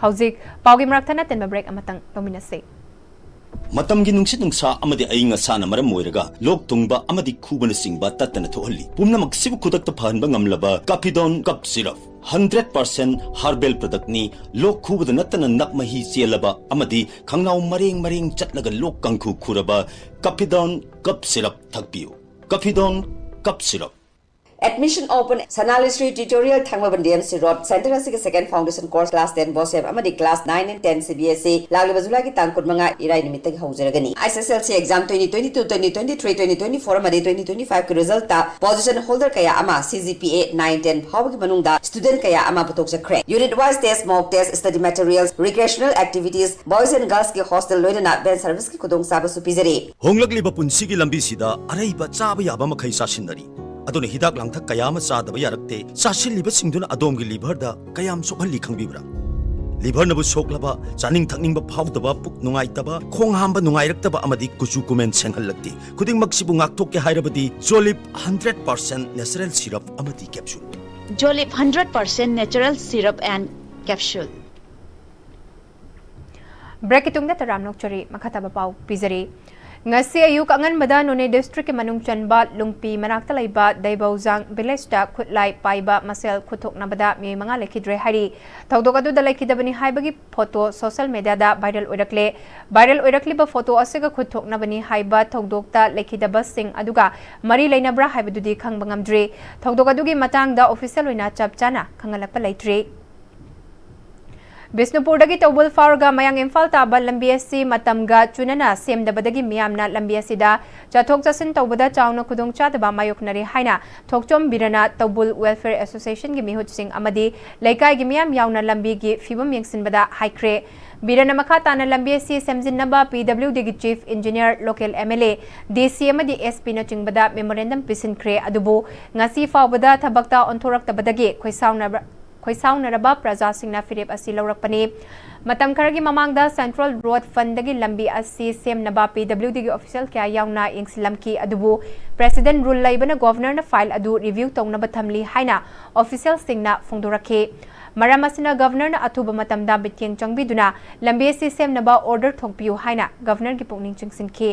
ꯍꯧꯖꯤꯛ ꯄꯥꯎꯒꯤ ꯃꯔꯛ ꯊꯠꯅ ꯇꯤꯟꯕ ꯕ꯭ꯔꯦꯛ ꯑꯃꯇꯪ ꯂꯧꯃꯤꯟꯅꯁꯤ꯫ ꯃꯇꯝꯒꯤ ꯅꯨꯡꯁꯤꯠ ꯅꯨꯡꯁꯥ ꯑꯃꯗꯤ ꯑꯏꯪ ꯑꯁꯥꯅ ꯃꯔꯝ ꯑꯣꯏꯔꯒ ꯂꯣꯛ ꯊꯨꯡꯕ ꯑꯃꯗꯤ ꯈꯨꯕꯅꯆꯤꯡꯕ ꯇꯠꯇꯅ ꯊꯣꯛꯍꯜꯂꯤ꯫ ꯄꯨꯝꯅꯃꯛꯁꯤꯕꯨ ꯈꯨꯗꯛꯇ ꯐꯍꯟꯕ ꯉꯝꯂꯕ ꯀꯥꯐꯤꯗꯣꯟ cough syrup. Hundred percent herbal ꯄ꯭ꯔꯗꯛꯅꯤ꯫ ꯂꯣꯛ ꯈꯨꯕꯗ ꯅꯠꯇꯅ ꯅꯞ ꯃꯍꯤ ꯆꯦꯜꯂꯕ ꯑꯃꯗꯤ ꯈꯪꯅꯥꯎ ꯃꯔꯦꯡ ꯃꯔꯦꯡ ꯆꯠꯂꯒ ꯂꯣꯛ ꯀꯥꯡꯈꯨ ꯈꯨꯔꯕ ꯀꯥꯐꯤꯗꯣꯟ ꯀꯞ ꯁꯤꯔꯞ ꯊꯛꯄꯤꯌꯨ꯫ ꯀꯥꯐꯤꯗꯣꯟ ꯀꯞ ꯁꯤꯔꯞ꯫ Admission open, ꯁꯅꯥ ꯂꯤꯁ꯭ꯔꯤ tutorial, Thangmeiband D M C Road, center ꯑꯁꯤꯒꯤ second foundation course class ten BOSEP ꯑꯃꯗꯤ class nine and ten C B S E ꯂꯥꯛꯂꯤꯕ ꯖꯨꯂꯥꯏꯒꯤ ꯇꯥꯡ ꯀꯨꯟꯃꯉꯥ ꯏꯔꯥꯏ ꯅꯨꯃꯤꯠꯇꯒꯤ ꯍꯧꯖꯔꯒꯅꯤ꯫ S S L C exam twenty twenty-two, twenty twenty-three, twenty twenty-four ꯑꯃꯗꯤ twenty twenty-five ꯀꯤ result ꯇ position holder ꯀꯌꯥ ꯑꯃ C G P A nine ten ꯐꯥꯎꯕꯒꯤ ꯃꯅꯨꯡꯗ student ꯀꯌꯥ ꯑꯃ ꯄꯨꯊꯣꯛꯆꯈ꯭ꯔꯦ꯫ Unit wise test, mock test, study materials, recreational activities, boys and girls ꯀꯤ hostel ꯂꯣꯏꯅꯅ van service ꯀꯤ ꯈꯨꯗꯣꯡꯆꯥꯕꯁꯨ ꯄꯤꯖꯔꯤ꯫ ꯍꯣꯡꯂꯛꯂꯤꯕ ꯄꯨꯟꯁꯤꯒꯤ ꯂꯝꯕꯤꯁꯤꯗ ꯑꯔꯩꯕ ꯆꯥꯕ ꯌꯥꯕ ꯃꯈꯩ ꯆꯥꯁꯤꯟꯅꯔꯤ꯫ ꯑꯗꯨꯅ ꯍꯤꯗꯥꯛ ꯂꯥꯡꯊꯛ ꯀꯌꯥ ꯑꯃ ꯆꯥꯗꯕ ꯌꯥꯔꯛꯇꯦ꯫ ꯆꯥꯁꯤꯜꯂꯤꯕꯁꯤꯡꯗꯨꯅ ꯑꯗꯣꯝꯒꯤ liver ꯗ ꯀꯌꯥꯝ ꯁꯣꯛꯍꯜꯂꯤ ꯈꯪꯕꯤꯕ꯭ꯔꯥ? Liver ꯅꯕꯨ ꯁꯣꯛꯂꯕ, ꯆꯥꯅꯤꯡ ꯊꯛꯅꯤꯡꯕ ꯐꯥꯎꯗꯕ, ꯄꯨꯛ ꯅꯨꯡꯉꯥꯏꯇꯕ, ꯈꯣꯡ ꯍꯥꯝꯕ ꯅꯨꯡꯉꯥꯏꯔꯛꯇꯕ ꯑꯃꯗꯤ ꯀꯨꯆꯨ ꯀꯨꯃꯦꯟ ꯁꯦꯡꯍꯜꯂꯛꯇꯦ꯫ ꯈꯨꯗꯤꯡꯃꯛꯁꯤꯕꯨ ꯉꯥꯛꯊꯣꯛꯀꯦ ꯍꯥꯏꯔꯕꯗꯤ Jolib hundred percent natural syrup ꯑꯃꯗꯤ capsule꯫ Jolib hundred percent natural syrup and capsule꯫ ꯕ꯭ꯔꯦꯛꯀꯤ ꯇꯨꯡꯗ ꯇꯔꯥꯝꯅ ꯑꯣꯛꯆꯔꯤ, ꯃꯈꯥ ꯇꯥꯕ ꯄꯥꯎ ꯄꯤꯖꯔꯤ꯫ ꯉꯁꯤ ꯑꯌꯨꯛ ꯑꯉꯟꯕꯗ ꯅꯣꯅꯦ ꯗꯤꯁꯇ꯭ꯔꯤꯛꯀꯤ ꯃꯅꯨꯡ ꯆꯟꯕ ꯂꯨꯡꯄꯤ ꯃꯅꯥꯛꯇ ꯂꯩꯕ ꯗꯩꯕꯧꯖꯥꯡ ꯚꯤꯂꯦꯖꯇ ꯈꯨꯠꯂꯥꯏ ꯄꯥꯏꯕ ꯃꯁꯦꯜ ꯈꯨꯠꯊꯣꯛꯅꯕꯗ ꯃꯤꯑꯣꯏ ꯃꯉꯥ ꯂꯩꯈꯤꯗ꯭ꯔꯦ ꯍꯥꯏꯔꯤ꯫ ꯊꯧꯗꯣꯛ ꯑꯗꯨꯗ ꯂꯩꯈꯤꯗꯕꯅꯤ ꯍꯥꯏꯕꯒꯤ ꯐꯣꯇꯣ ꯁꯣꯁꯦꯜ ꯃꯦꯗꯤꯌꯥꯗ ꯚꯥꯏꯔꯦꯜ ꯑꯣꯏꯔꯛꯂꯦ꯫ ꯚꯥꯏꯔꯦꯜ ꯑꯣꯏꯔꯛꯂꯤꯕ ꯐꯣꯇꯣ ꯑꯁꯤꯒ ꯈꯨꯠꯊꯣꯛꯅꯕꯅꯤ ꯍꯥꯏꯕ ꯊꯧꯗꯣꯛꯇ ꯂꯩꯈꯤꯗꯕꯁꯤꯡ ꯑꯗꯨꯒ ꯃꯔꯤ ꯂꯩꯅꯕ꯭ꯔꯥ ꯍꯥꯏꯕꯗꯨꯗꯤ ꯈꯪꯕ ꯉꯝꯗ꯭ꯔꯤ꯫ ꯊꯧꯗꯣꯛ ꯑꯗꯨꯒꯤ ꯃꯇꯥꯡꯗ ꯑꯣꯐꯤꯁꯤꯌꯦꯜ ꯑꯣꯏꯅ ꯆꯞ ꯆꯥꯅ ꯈꯪꯍꯜꯂꯛꯄ ꯂꯩꯇ꯭ꯔꯤ꯫ ꯕꯤꯁꯅꯨꯄꯨꯔꯗꯒꯤ ꯇꯧꯕꯨꯜ ꯐꯥꯎꯔꯒ ꯃꯌꯥꯡ ꯏꯝꯐꯥꯜ ꯇꯥꯕ ꯂꯝꯕꯤ ꯑꯁꯤ ꯃꯇꯝꯒ ꯆꯨꯅꯅ ꯁꯦꯝꯗꯕꯗꯒꯤ ꯃꯤꯌꯥꯝꯅ ꯂꯝꯕꯤ ꯑꯁꯤꯗ ꯆꯠꯊꯣꯛ ꯆꯠꯁꯤꯟ ꯇꯧꯕꯗ ꯆꯥꯎꯅ ꯈꯨꯗꯣꯡꯆꯥꯗꯕ ꯃꯥꯌꯣꯛꯅꯔꯦ ꯍꯥꯏꯅ ꯊꯣꯛꯆꯣꯝ ꯕꯤꯔꯅ ꯇꯧꯕꯨꯜ ꯋꯦꯜꯐꯤꯌꯔ ꯑꯦꯁꯣꯁꯤꯌꯦꯁꯟꯒꯤ ꯃꯤꯍꯨꯠꯁꯤꯡ ꯑꯃꯗꯤ ꯂꯩꯀꯥꯏꯒꯤ ꯃꯤꯌꯥꯝ ꯌꯥꯎꯅ ꯂꯝꯕꯤꯒꯤ ꯐꯤꯕꯝ ꯌꯦꯡꯁꯤꯟꯕꯗ ꯍꯥꯏꯈ꯭ꯔꯦ꯫ ꯕꯤꯔꯅ ꯃꯈꯥ ꯇꯥꯅ ꯂꯝꯕꯤ ꯑꯁꯤ ꯁꯦꯝꯖꯤꯟꯅꯕ ꯄꯤ ꯗꯕ꯭ꯂꯤꯎ ꯗꯤꯒꯤ chief engineer, local M L A, D C ꯑꯃꯗꯤ ꯑꯦꯁ ꯄꯤꯅꯆꯤꯡꯕꯗ ꯃꯦꯃꯣꯔꯦꯟꯗꯝ ꯄꯤꯁꯤꯟꯈ꯭ꯔꯦ꯫ ꯑꯗꯨꯕꯨ ꯉꯁꯤ ꯐꯥꯎꯕꯗ ꯊꯕꯛꯇ ꯑꯣꯟꯊꯣꯔꯛꯇꯕꯗꯒꯤ ꯈꯣꯏꯁꯥꯎꯅꯕ ꯈꯣꯏꯁꯥꯎꯅꯔꯕ ꯄ꯭ꯔꯖꯥꯁꯤꯡꯅ ꯐꯤꯔꯦꯞ ꯑꯁꯤ ꯂꯧꯔꯛꯄꯅꯤ꯫ ꯃꯇꯝ ꯈꯔꯒꯤ ꯃꯃꯥꯡꯗ ꯁꯦꯟꯇ꯭ꯔꯦꯜ ꯔꯣꯗ ꯐꯟꯗꯒꯤ ꯂꯝꯕꯤ ꯑꯁꯤ ꯁꯦꯝꯅꯕ ꯄꯤ ꯗꯕ꯭ꯂꯤꯎ ꯗꯤꯒꯤ ꯑꯣꯐꯤꯁꯤꯌꯦꯜ ꯀꯌꯥ ꯌꯥꯎꯅ ꯌꯦꯡꯁꯤꯜꯂꯝꯈꯤ, ꯑꯗꯨꯕꯨ ꯄ꯭ꯔꯦꯁꯤꯗꯦꯟꯠ ꯔꯨꯜ ꯂꯩꯕꯅ ꯒꯣꯚꯔꯅꯔꯅ ꯐꯥꯏꯜ ꯑꯗꯨ ꯔꯤꯚ꯭ꯌꯨ ꯇꯧꯅꯕ ꯊꯝꯂꯤ ꯍꯥꯏꯅ ꯑꯣꯐꯤꯁꯤꯌꯦꯜꯁꯤꯡꯅ ꯐꯣꯡꯗꯣꯔꯛꯈꯤ꯫ ꯃꯔꯝ ꯑꯁꯤꯅ ꯒꯣꯚꯔꯅꯔꯅ ꯑꯊꯨꯕ ꯃꯇꯝꯗ ꯃꯤꯠꯌꯦꯡ ꯆꯪꯕꯤꯗꯨꯅ ꯂꯝꯕꯤ ꯑꯁꯤ ꯁꯦꯝꯅꯕ ꯑꯣꯔꯗꯔ ꯊꯣꯛꯄꯤꯌꯨ ꯍꯥꯏꯅ ꯒꯣꯚꯔꯅꯔꯒꯤ ꯄꯨꯛꯅꯤꯡ ꯆꯤꯡꯁꯤꯟꯈꯤ꯫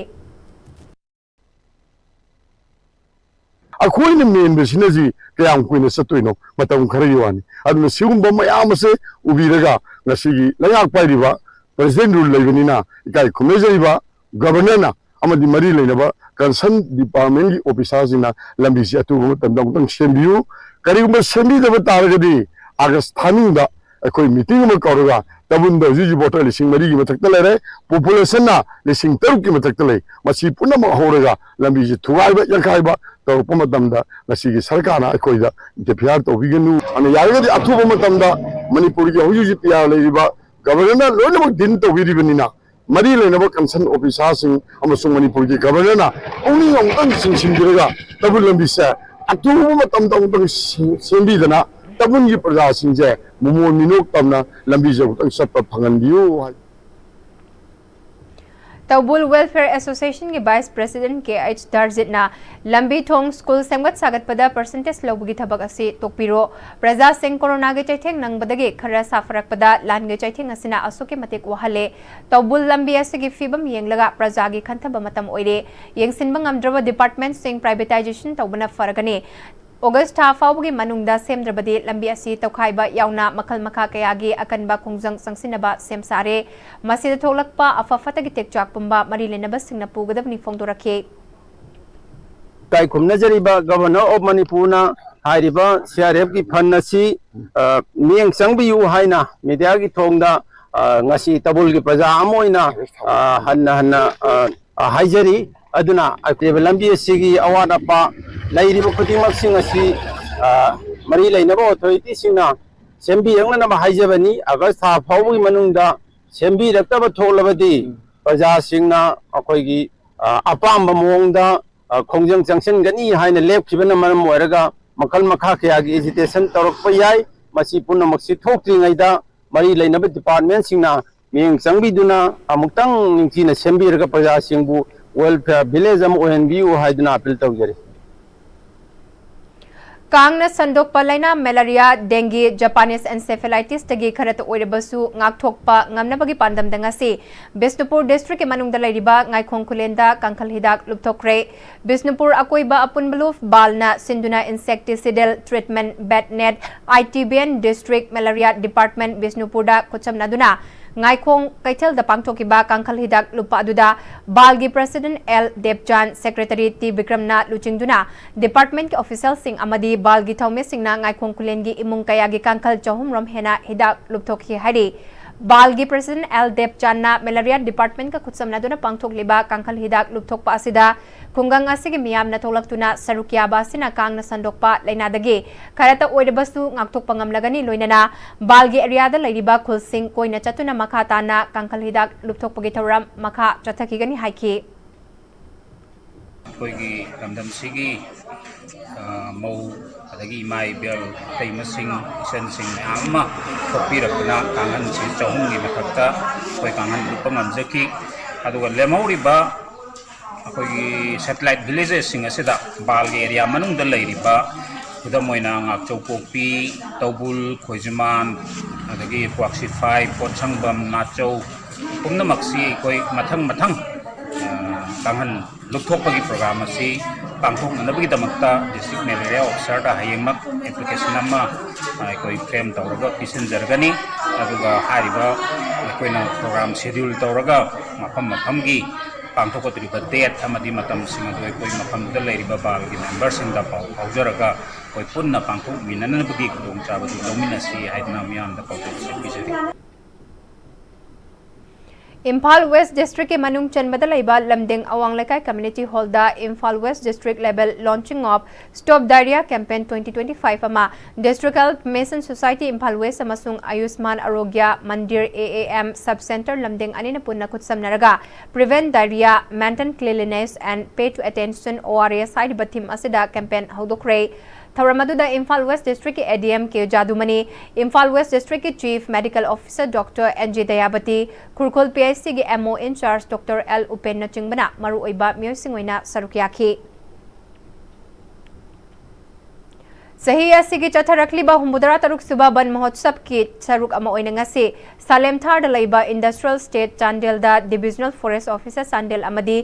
ꯑꯩꯈꯣꯏꯅ ꯃꯦꯟꯕꯁꯤꯅ ꯁꯤ ꯀꯌꯥꯝ ꯀꯨꯏꯅ ꯆꯠꯇꯣꯏꯅꯣ? ꯃꯇꯝ ꯈꯔꯒꯤ ꯋꯥꯅꯤ꯫ ꯑꯗꯨꯅ ꯁꯤꯒꯨꯝꯕ ꯃꯌꯥꯝ ꯑꯁꯦ ꯎꯕꯤꯔꯒ ꯉꯁꯤꯒꯤ ꯂꯩꯉꯥꯛ ꯄꯥꯏꯔꯤꯕ ꯄ꯭ꯔꯦꯁꯤꯗꯦꯟꯠ ꯔꯨꯜ ꯂꯩꯕꯅꯤꯅ ꯏꯀꯥꯏ ꯈꯨꯝꯅꯖꯔꯤꯕ ꯒꯣꯚꯔꯅꯔꯅ ꯑꯃꯗꯤ ꯃꯔꯤ ꯂꯩꯅꯕ ꯀꯟꯁꯔꯟ ꯗꯤꯄꯥꯔꯠꯃꯦꯟꯒꯤ ꯑꯣꯐꯤꯁꯥꯔꯁꯤꯡꯅ ꯂꯝꯕꯤꯁꯤ ꯑꯊꯨꯕ ꯃꯇꯝꯗ ꯑꯃꯨꯛꯇꯪ ꯁꯦꯝꯕꯤꯌꯨ꯫ ꯀꯔꯤꯒꯨꯝꯕ ꯁꯦꯝꯕꯤꯗꯕ ꯇꯥꯔꯒꯗꯤ ꯑꯥꯒꯁ ꯊꯥ ꯃꯅꯨꯡꯗ ꯑꯩꯈꯣꯏ ꯃꯤꯇꯤꯡ ꯑꯃ ꯀꯧꯔꯒ ꯇꯥꯕꯨꯜꯗ ꯍꯧꯖꯤꯛ ꯍꯧꯖꯤꯛ ꯚꯣꯇꯔ ꯂꯤꯁꯤꯡ ꯃꯔꯤꯒꯤ ꯃꯊꯛꯇ ꯂꯩꯔꯦ, ꯄꯣꯄꯨꯂꯦꯁꯟꯅ ꯂꯤꯁꯤꯡ ꯇꯔꯨꯛꯀꯤ ꯃꯊꯛꯇ ꯂꯩ꯫ ꯃꯁꯤ ꯄꯨꯝꯅꯃꯛ ꯍꯧꯔꯒ ꯂꯝꯕꯤꯁꯤ ꯊꯨꯒꯥꯏꯕ, ꯌꯥꯟꯈꯥꯏꯕ ꯇꯧꯔꯛꯄ ꯃꯇꯝꯗ ꯉꯁꯤꯒꯤ ꯁꯔꯀꯥꯔꯅ ꯑꯩꯈꯣꯏꯗ ꯏꯟꯇꯔꯐꯤꯌꯥꯔ ꯇꯧꯕꯤꯒꯅꯨ꯫ ꯑꯗꯨꯅ ꯌꯥꯔꯒꯗꯤ ꯑꯊꯨꯕ ꯃꯇꯝꯗ ꯃꯅꯤꯄꯨꯔꯒꯤ ꯍꯧꯖꯤꯛ ꯍꯧꯖꯤꯛ ꯄꯤ ꯑꯥꯔ ꯂꯩꯔꯤꯕ ꯒꯕꯔꯅꯔꯅ ꯂꯣꯏꯅꯃꯛ ꯗꯤꯜ ꯇꯧꯕꯤꯔꯤꯕꯅꯤꯅ ꯃꯔꯤ ꯂꯩꯅꯕ ꯀꯟꯁꯔꯟ ꯑꯣꯐꯤꯁꯥꯔꯁꯤꯡ ꯑꯃꯁꯨꯡ ꯃꯅꯤꯄꯨꯔꯒꯤ ꯒꯕꯔꯅꯔꯅ ꯄꯨꯛꯅꯤꯡ ꯑꯃꯨꯛꯇꯪ ꯆꯤꯡꯁꯤꯟꯕꯤꯔꯒ ꯇꯥꯕꯨꯜ ꯂꯝꯕꯤꯁꯦ ꯑꯊꯨꯕ ꯃꯇꯝꯗ ꯑꯃꯨꯛꯇꯪ ꯁꯦꯝ-, ꯁꯦꯝꯕꯤꯗꯅ ꯇꯥꯕꯨꯜꯒꯤ ꯄ꯭ꯔꯖꯥꯁꯤꯡꯁꯦ ꯃꯃꯣꯟ ꯃꯤꯅꯣꯛ ꯇꯝꯅ ꯂꯝꯕꯤꯁꯦ ꯑꯃꯨꯛꯇꯪ ꯆꯠꯄ ꯐꯪꯍꯟꯕꯤꯌꯨ ꯍꯥꯏ꯫ ꯇꯧꯕꯨꯜ ꯋꯦꯜꯐꯤꯌꯔ ꯑꯦꯁꯣꯁꯤꯌꯦꯁꯟꯒꯤ ꯚꯥꯏꯁ ꯄ꯭ꯔꯦꯁꯤꯗꯦꯟꯠ ꯀꯦ ꯑꯩꯆ ꯗꯥꯔꯖꯤꯠꯅ ꯂꯝꯕꯤ ꯊꯣꯡ, ꯁ꯭ꯀꯨꯜ ꯁꯦꯝꯒꯠ ꯁꯥꯒꯠꯄꯗ ꯄꯔꯁꯦꯟꯇꯦꯖ ꯂꯧꯕꯒꯤ ꯊꯕꯛ ꯑꯁꯤ ꯇꯣꯛꯄꯤꯔꯣ, ꯄ꯭ꯔꯖꯥꯁꯤꯡ ꯀꯣꯔꯣꯅꯥꯒꯤ ꯆꯩꯊꯦꯡ ꯅꯪꯕꯗꯒꯤ ꯈꯔ ꯁꯥꯐꯔꯛꯄꯗ ꯂꯥꯟꯒꯤ ꯆꯩꯊꯦꯡ ꯑꯁꯤꯅ ꯑꯁꯨꯛꯀꯤ ꯃꯇꯤꯛ ꯋꯥꯍꯜꯂꯦ꯫ ꯇꯧꯕꯨꯜ ꯂꯝꯕꯤ ꯑꯁꯤꯒꯤ ꯐꯤꯕꯝ ꯌꯦꯡꯂꯒ ꯄ꯭ꯔꯖꯥꯒꯤ ꯈꯟꯊꯕ ꯃꯇꯝ ꯑꯣꯏꯔꯦ꯫ ꯌꯦꯡꯁꯤꯟꯕ ꯉꯝꯗ꯭ꯔꯕ ꯗꯤꯄꯥꯔꯠꯃꯦꯟꯠꯁꯤꯡ ꯄ꯭ꯔꯥꯏꯚꯦꯇꯥꯏꯖꯦꯁꯟ ꯇꯧꯕꯅ ꯐꯔꯒꯅꯤ꯫ ꯑꯣꯒꯁ꯭ꯠ ꯊꯥ ꯐꯥꯎꯕꯒꯤ ꯃꯅꯨꯡꯗ ꯁꯦꯝꯗ꯭ꯔꯕꯗꯤ ꯂꯝꯕꯤ ꯑꯁꯤ ꯇꯧꯈꯥꯏꯕ ꯌꯥꯎꯅ ꯃꯈꯜ ꯃꯈꯥ ꯀꯌꯥꯒꯤ ꯑꯀꯟꯕ ꯈꯣꯡꯖꯪ ꯆꯪꯁꯤꯟꯅꯕ ꯁꯦꯝ ꯁꯥꯔꯦ꯫ ꯃꯁꯤꯗ ꯊꯣꯛꯂꯛꯄ ꯑꯐ ꯐꯠꯇꯒꯤ ꯇꯦꯛꯆꯥꯛ ꯄꯨꯝꯕ ꯃꯔꯤ ꯂꯩꯅꯕꯁꯤꯡꯅ ꯄꯨꯒꯗꯕꯅꯤ ꯐꯣꯡꯗꯣꯔꯛꯈꯤ꯫ ꯏꯀꯥꯏ ꯈꯨꯝꯅꯖꯔꯤꯕ Governor of ꯃꯅꯤꯄꯨꯔꯅ ꯍꯥꯏꯔꯤꯕ ꯁꯤ ꯑꯥꯔ ꯑꯦꯐꯀꯤ ꯐꯟ ꯑꯁꯤ, ꯑ, ꯃꯤꯠꯌꯦꯡ ꯆꯪꯕꯤꯌꯨ ꯍꯥꯏꯅ ꯃꯤꯗꯤꯌꯥꯒꯤ ꯊꯣꯡꯗ, ꯑ, ꯉꯁꯤ ꯇꯥꯕꯨꯜꯒꯤ ꯄ꯭ꯔꯖꯥ ꯑꯃ ꯑꯣꯏꯅ, ꯑ, ꯍꯟꯅ ꯍꯟꯅ, ꯑ, ꯑ, ꯍꯥꯏꯖꯔꯤ꯫ ꯑꯗꯨꯅ ꯑꯀꯦꯕ ꯂꯝꯕꯤ ꯑꯁꯤꯒꯤ ꯑꯋꯥꯠ ꯑꯄꯥ ꯂꯩꯔꯤꯕ ꯈꯨꯗꯤꯡꯃꯛꯁꯤꯡ ꯑꯁꯤ, ꯑ, ꯃꯔꯤ ꯂꯩꯅꯕ ꯑꯣꯊꯣꯔꯤꯇꯤꯁꯤꯡꯅ ꯁꯦꯝꯕꯤꯔꯛꯅꯅꯕ ꯍꯥꯏꯖꯕꯅꯤ꯫ ꯑꯥꯒꯁ ꯊꯥ ꯐꯥꯎꯕꯒꯤ ꯃꯅꯨꯡꯗ ꯁꯦꯝꯕꯤꯔꯛꯇꯕ ꯊꯣꯛꯂꯕꯗꯤ ꯄ꯭ꯔꯖꯥꯁꯤꯡꯅ ꯑꯩꯈꯣꯏꯒꯤ, ꯑ, ꯑꯄꯥꯝꯕ ꯃꯑꯣꯡꯗ, ꯑ, ꯈꯣꯡꯖꯪ ꯆꯪꯁꯤꯟꯒꯅꯤ ꯍꯥꯏꯅ ꯂꯦꯞꯈꯤꯕꯅ ꯃꯔꯝ ꯑꯣꯏꯔꯒ ꯃꯈꯜ ꯃꯈꯥ ꯀꯌꯥꯒꯤ ꯑꯦꯖꯤꯇꯦꯁꯟ ꯇꯧꯔꯛꯄ ꯌꯥꯏ꯫ ꯃꯁꯤ ꯄꯨꯝꯅꯃꯛꯁꯤ ꯊꯣꯛꯇ꯭ꯔꯤꯉꯩꯗ ꯃꯔꯤ ꯂꯩꯅꯕ ꯗꯤꯄꯥꯔꯠꯃꯦꯟꯁꯤꯡꯅ ꯃꯤꯠꯌꯦꯡ ꯆꯪꯕꯤꯗꯨꯅ ꯑꯃꯨꯛꯇꯪ ꯅꯤꯡꯊꯤꯅ ꯁꯦꯝꯕꯤꯔꯒ ꯄ꯭ꯔꯖꯥꯁꯤꯡꯕꯨ ꯋꯦꯜꯐꯤꯌꯔ ꯚꯤꯂꯦꯖ ꯑꯃ ꯑꯣꯏꯍꯟꯕꯤꯌꯨ ꯍꯥꯏꯗꯨꯅ ꯑꯄꯤꯜ ꯇꯧꯖꯔꯤ꯫ ꯀꯥꯡꯅ ꯁꯟꯗꯣꯛꯄ ꯂꯥꯏꯅꯥ ꯃꯦꯂꯥꯔꯤꯌꯥ, ꯗꯦꯡꯒꯤ, ꯖꯄꯥꯅꯤꯁ ꯑꯦꯟꯁꯦꯐꯦꯂꯥꯏꯇꯤꯁꯇꯒꯤ ꯈꯔꯇ ꯑꯣꯏꯔꯕꯁꯨ ꯉꯥꯛꯊꯣꯛꯄ ꯉꯝꯅꯕꯒꯤ ꯄꯥꯟꯗꯝꯗ ꯉꯁꯤ ꯕꯤꯁꯅꯨꯄꯨꯔ ꯗꯤꯁꯇ꯭ꯔꯤꯛꯀꯤ ꯃꯅꯨꯡꯗ ꯂꯩꯔꯤꯕ ꯉꯥꯏꯈꯣꯡ ꯈꯨꯂꯦꯟꯗ ꯀꯥꯡꯈꯜ ꯍꯤꯗꯥꯛ ꯂꯨꯞꯊꯣꯛꯈ꯭ꯔꯦ꯫ ꯕꯤꯁꯅꯨꯄꯨꯔ ꯑꯀꯣꯏꯕ ꯑꯄꯨꯟꯕ ꯂꯨꯞ ꯕꯥꯜꯅ ꯁꯤꯟꯗꯨꯅ insecticidal treatment bed net, I T B N, district malaria department ꯕꯤꯁꯅꯨꯄꯨꯔꯗ ꯈꯨꯠꯁꯝꯅꯗꯨꯅ ꯉꯥꯏꯈꯣꯡ ꯀꯩꯊꯦꯜꯗ ꯄꯥꯡꯊꯣꯛꯈꯤꯕ ꯀꯥꯡꯈꯜ ꯍꯤꯗꯥꯛ ꯂꯨꯞꯄ ꯑꯗꯨꯗ ꯕꯥꯜꯒꯤ president L Debchan, secretary T ꯕꯤꯀ꯭ꯔꯝꯅ ꯂꯨꯆꯤꯡꯗꯨꯅ ꯗꯤꯄꯥꯔꯠꯃꯦꯟꯠꯀꯤ ꯑꯣꯐꯤꯁꯤꯌꯦꯜꯁꯤꯡ ꯑꯃꯗꯤ ꯕꯥꯜꯒꯤ ꯊꯧꯃꯤꯁꯤꯡꯅ ꯉꯥꯏꯈꯣꯡ ꯈꯨꯂꯦꯟꯒꯤ ꯏꯃꯨꯡ ꯀꯌꯥꯒꯤ ꯀꯥꯡꯈꯜ ꯆꯍꯨꯝ ꯔꯣꯝ ꯍꯦꯟꯅ ꯍꯤꯗꯥꯛ ꯂꯨꯞꯊꯣꯛꯈꯤ ꯍꯥꯏꯔꯤ꯫ ꯕꯥꯜꯒꯤ ꯄ꯭ꯔꯁꯤꯗꯦꯟꯠ ꯑꯦꯜ ꯗꯦꯕꯆꯥꯟꯅ ꯃꯦꯂꯥꯔꯤꯌꯥ ꯗꯤꯄꯥꯔꯠꯃꯦꯟꯠꯀ ꯈꯨꯠꯁꯝꯅꯗꯨꯅ ꯄꯥꯡꯊꯣꯛꯂꯤꯕ ꯀꯥꯡꯈꯜ ꯍꯤꯗꯥꯛ ꯂꯨꯞꯊꯣꯛꯄ ꯑꯁꯤꯗ ꯈꯨꯡꯒꯪ ꯑꯁꯤꯒꯤ ꯃꯤꯌꯥꯝꯅ ꯊꯣꯛꯂꯛꯇꯨꯅ ꯁꯔꯨꯛ ꯌꯥꯕ ꯑꯁꯤꯅ ꯀꯥꯡꯅ ꯁꯟꯗꯣꯛꯄ ꯂꯥꯏꯅꯥꯗꯒꯤ ꯈꯔꯇ ꯑꯣꯏꯔꯕꯁꯨ ꯉꯥꯛꯊꯣꯛꯄ ꯉꯝꯂꯒꯅꯤ꯫ ꯂꯣꯏꯅꯅ ꯕꯥꯜꯒꯤ ꯑꯦꯔꯤꯌꯥꯗ ꯂꯩꯔꯤꯕ ꯈꯨꯜꯁꯤꯡ ꯀꯣꯏꯅ ꯆꯠꯇꯨꯅ ꯃꯈꯥ ꯇꯥꯅ ꯀꯥꯡꯈꯜ ꯍꯤꯗꯥꯛ ꯂꯨꯞꯊꯣꯛꯄꯒꯤ ꯊꯧꯔꯝ ꯃꯈꯥ ꯆꯠꯊꯈꯤꯒꯅꯤ ꯍꯥꯏꯈꯤ꯫ ꯑꯩꯈꯣꯏꯒꯤ ꯂꯝꯗꯝꯁꯤꯒꯤ, ꯑ, ꯃꯧ, ꯑꯗꯒꯤ ꯏꯃꯥ ꯏꯕꯦꯜ, ꯑꯇꯩꯃꯁꯤꯡ, ꯏꯆꯟꯁꯤꯡ ꯃꯌꯥꯝ ꯑꯃ ꯊꯣꯛꯄꯤꯔꯛꯇꯨꯅ ꯀꯥꯡꯈꯟꯁꯤ ꯆꯍꯨꯝꯒꯤ ꯃꯊꯛꯇ ꯑꯩꯈꯣꯏ ꯀꯥꯡꯈꯟ ꯂꯨꯞꯄ ꯉꯝꯖꯈꯤ꯫ ꯑꯗꯨꯒ ꯂꯦꯝꯍꯧꯔꯤꯕ ꯑꯩꯈꯣꯏꯒꯤ ꯁꯦꯇꯦꯂꯥꯏꯠ ꯚꯤꯂꯦꯖꯦꯁꯁꯤꯡ ꯑꯁꯤꯗ ꯕꯥꯜꯒꯤ ꯑꯦꯔꯤꯌꯥ ꯃꯅꯨꯡꯗ ꯂꯩꯔꯤꯕ, ꯈꯨꯗꯝ ꯑꯣꯏꯅ ꯉꯥꯛꯆꯧꯄꯣꯛꯄꯤ, ꯇꯧꯕꯨꯜ, ꯈꯣꯏꯖꯨꯃꯥꯟ, ꯑꯗꯒꯤ ꯀ꯭ꯋꯥꯛꯁꯤꯐꯥꯏ, ꯄꯣꯠꯁꯪꯕꯝ, ꯅꯥꯆꯧ, ꯄꯨꯝꯅꯃꯛꯁꯤ ꯑꯩꯈꯣꯏ ꯃꯊꯪ ꯃꯊꯪ, ꯑ, ꯀꯥꯡꯈꯟ ꯂꯨꯞꯊꯣꯛꯄꯒꯤ ꯄ꯭ꯔꯣꯒ꯭ꯔꯥꯝ ꯑꯁꯤ ꯄꯥꯡꯊꯣꯛꯅꯅꯕꯒꯤꯗꯃꯛꯇ ꯗꯤꯁꯇ꯭ꯔꯤꯛ ꯃꯦꯂꯦꯔꯤꯌꯥ ꯑꯣꯐꯤꯁꯥꯔꯗ ꯍꯌꯦꯡꯃꯛ ꯑꯦꯄ꯭ꯂꯤꯀꯦꯁꯟ ꯑꯃ, ꯑ, ꯑꯩꯈꯣꯏ ꯐ꯭ꯔꯦꯝ ꯇꯧꯔꯒ ꯄꯤꯁꯤꯟꯖꯔꯒꯅꯤ꯫ ꯑꯗꯨꯒ ꯍꯥꯏꯔꯤꯕ ꯑꯩꯈꯣꯏꯅ ꯄ꯭ꯔꯣꯒ꯭ꯔꯥꯝ ꯁꯦꯗ꯭ꯌꯨꯜ ꯇꯧꯔꯒ ꯃꯐꯝ ꯃꯐꯝꯒꯤ ꯄꯥꯡꯊꯣꯛꯀꯗꯧꯔꯤꯕ ꯗꯦꯠ ꯑꯃꯗꯤ ꯃꯇꯝꯁꯤꯡ ꯑꯗꯨ ꯑꯩꯈꯣꯏ ꯃꯐꯝꯗꯨꯗ ꯂꯩꯔꯤꯕ ꯕꯥꯜꯒꯤ ꯃꯦꯝꯕꯔꯁꯤꯡꯗ ꯄꯥꯎ ꯐꯥꯎꯖꯔꯒ ꯑꯩꯈꯣꯏ ꯄꯨꯟꯅ ꯄꯥꯡꯊꯣꯛꯃꯤꯟꯅꯅꯕꯒꯤ ꯈꯨꯗꯣꯡꯆꯥꯕꯗꯨ ꯂꯧꯃꯤꯟꯅꯁꯤ ꯍꯥꯏꯗꯨꯅ ꯃꯤꯌꯥꯝꯗ ꯄꯥꯎꯖꯦꯜ ꯄꯤꯖꯔꯤ꯫ ꯏꯝꯐꯥꯜ ꯋꯦꯁ ꯗꯤꯁꯇ꯭ꯔꯤꯛꯀꯤ ꯃꯅꯨꯡ ꯆꯟꯕꯗ ꯂꯩꯕ ꯂꯝꯗꯤꯡ ꯑꯋꯥꯡ ꯂꯩꯀꯥꯏ ꯀꯝꯃ꯭ꯌꯨꯅꯤꯇꯤ ꯍꯣꯜꯗ Imphal West District Level Launching of Stop Diarrhea Campaign twenty twenty-five ꯑꯃ District Health Mission Society Imphal West ꯑꯃꯁꯨꯡ ꯑꯌꯨꯁꯃꯥꯟ ꯑꯔꯣꯒ꯭ꯌ ꯃꯟꯗꯤꯔ A A M Sub Centre ꯂꯝꯗꯤꯡ ꯑꯅꯤꯅ ꯄꯨꯟꯅ ꯈꯨꯠꯁꯝꯅꯔꯒ Prevent Diarrhea, Maintain Cleanliness and Pay to Attention, O R S ꯍꯥꯏꯔꯤꯕ ꯊꯤꯝ ꯑꯁꯤꯗ campaign ꯍꯧꯗꯣꯛꯈ꯭ꯔꯦ꯫ ꯊꯧꯔꯝ ꯑꯗꯨꯗ Imphal west ꯗꯤꯁꯇ꯭ꯔꯤꯛꯀꯤ A D M K Jadumani, Imphal west ꯗꯤꯁꯇ꯭ꯔꯤꯛꯀꯤ chief medical officer doctor N J Dayabati, Khurkhul P H Cꯒꯤ M O in charge doctor L ꯎꯄꯦꯟꯅꯆꯤꯡꯕꯅ ꯃꯔꯨꯑꯣꯏꯕ ꯃꯤꯑꯣꯏꯁꯤꯡ ꯑꯣꯏꯅ ꯁꯔꯨꯛ ꯌꯥꯈꯤ꯫ ꯆꯍꯤ ꯑꯁꯤꯒꯤ ꯆꯠꯊꯔꯛꯂꯤꯕ ꯍꯨꯝꯐꯨꯇꯔꯥ ꯇꯔꯨꯛ ꯁꯨꯕ ꯕꯟ ꯃꯍꯣꯠꯁꯕꯀꯤ ꯁꯔꯨꯛ ꯑꯃ ꯑꯣꯏꯅ ꯉꯁꯤ ꯁꯥꯂꯦꯝꯊꯥꯔꯗ ꯂꯩꯕ Industrial Estate ꯆꯥꯟꯗꯦꯜꯗ Divisional Forest Officer Chandel ꯑꯃꯗꯤ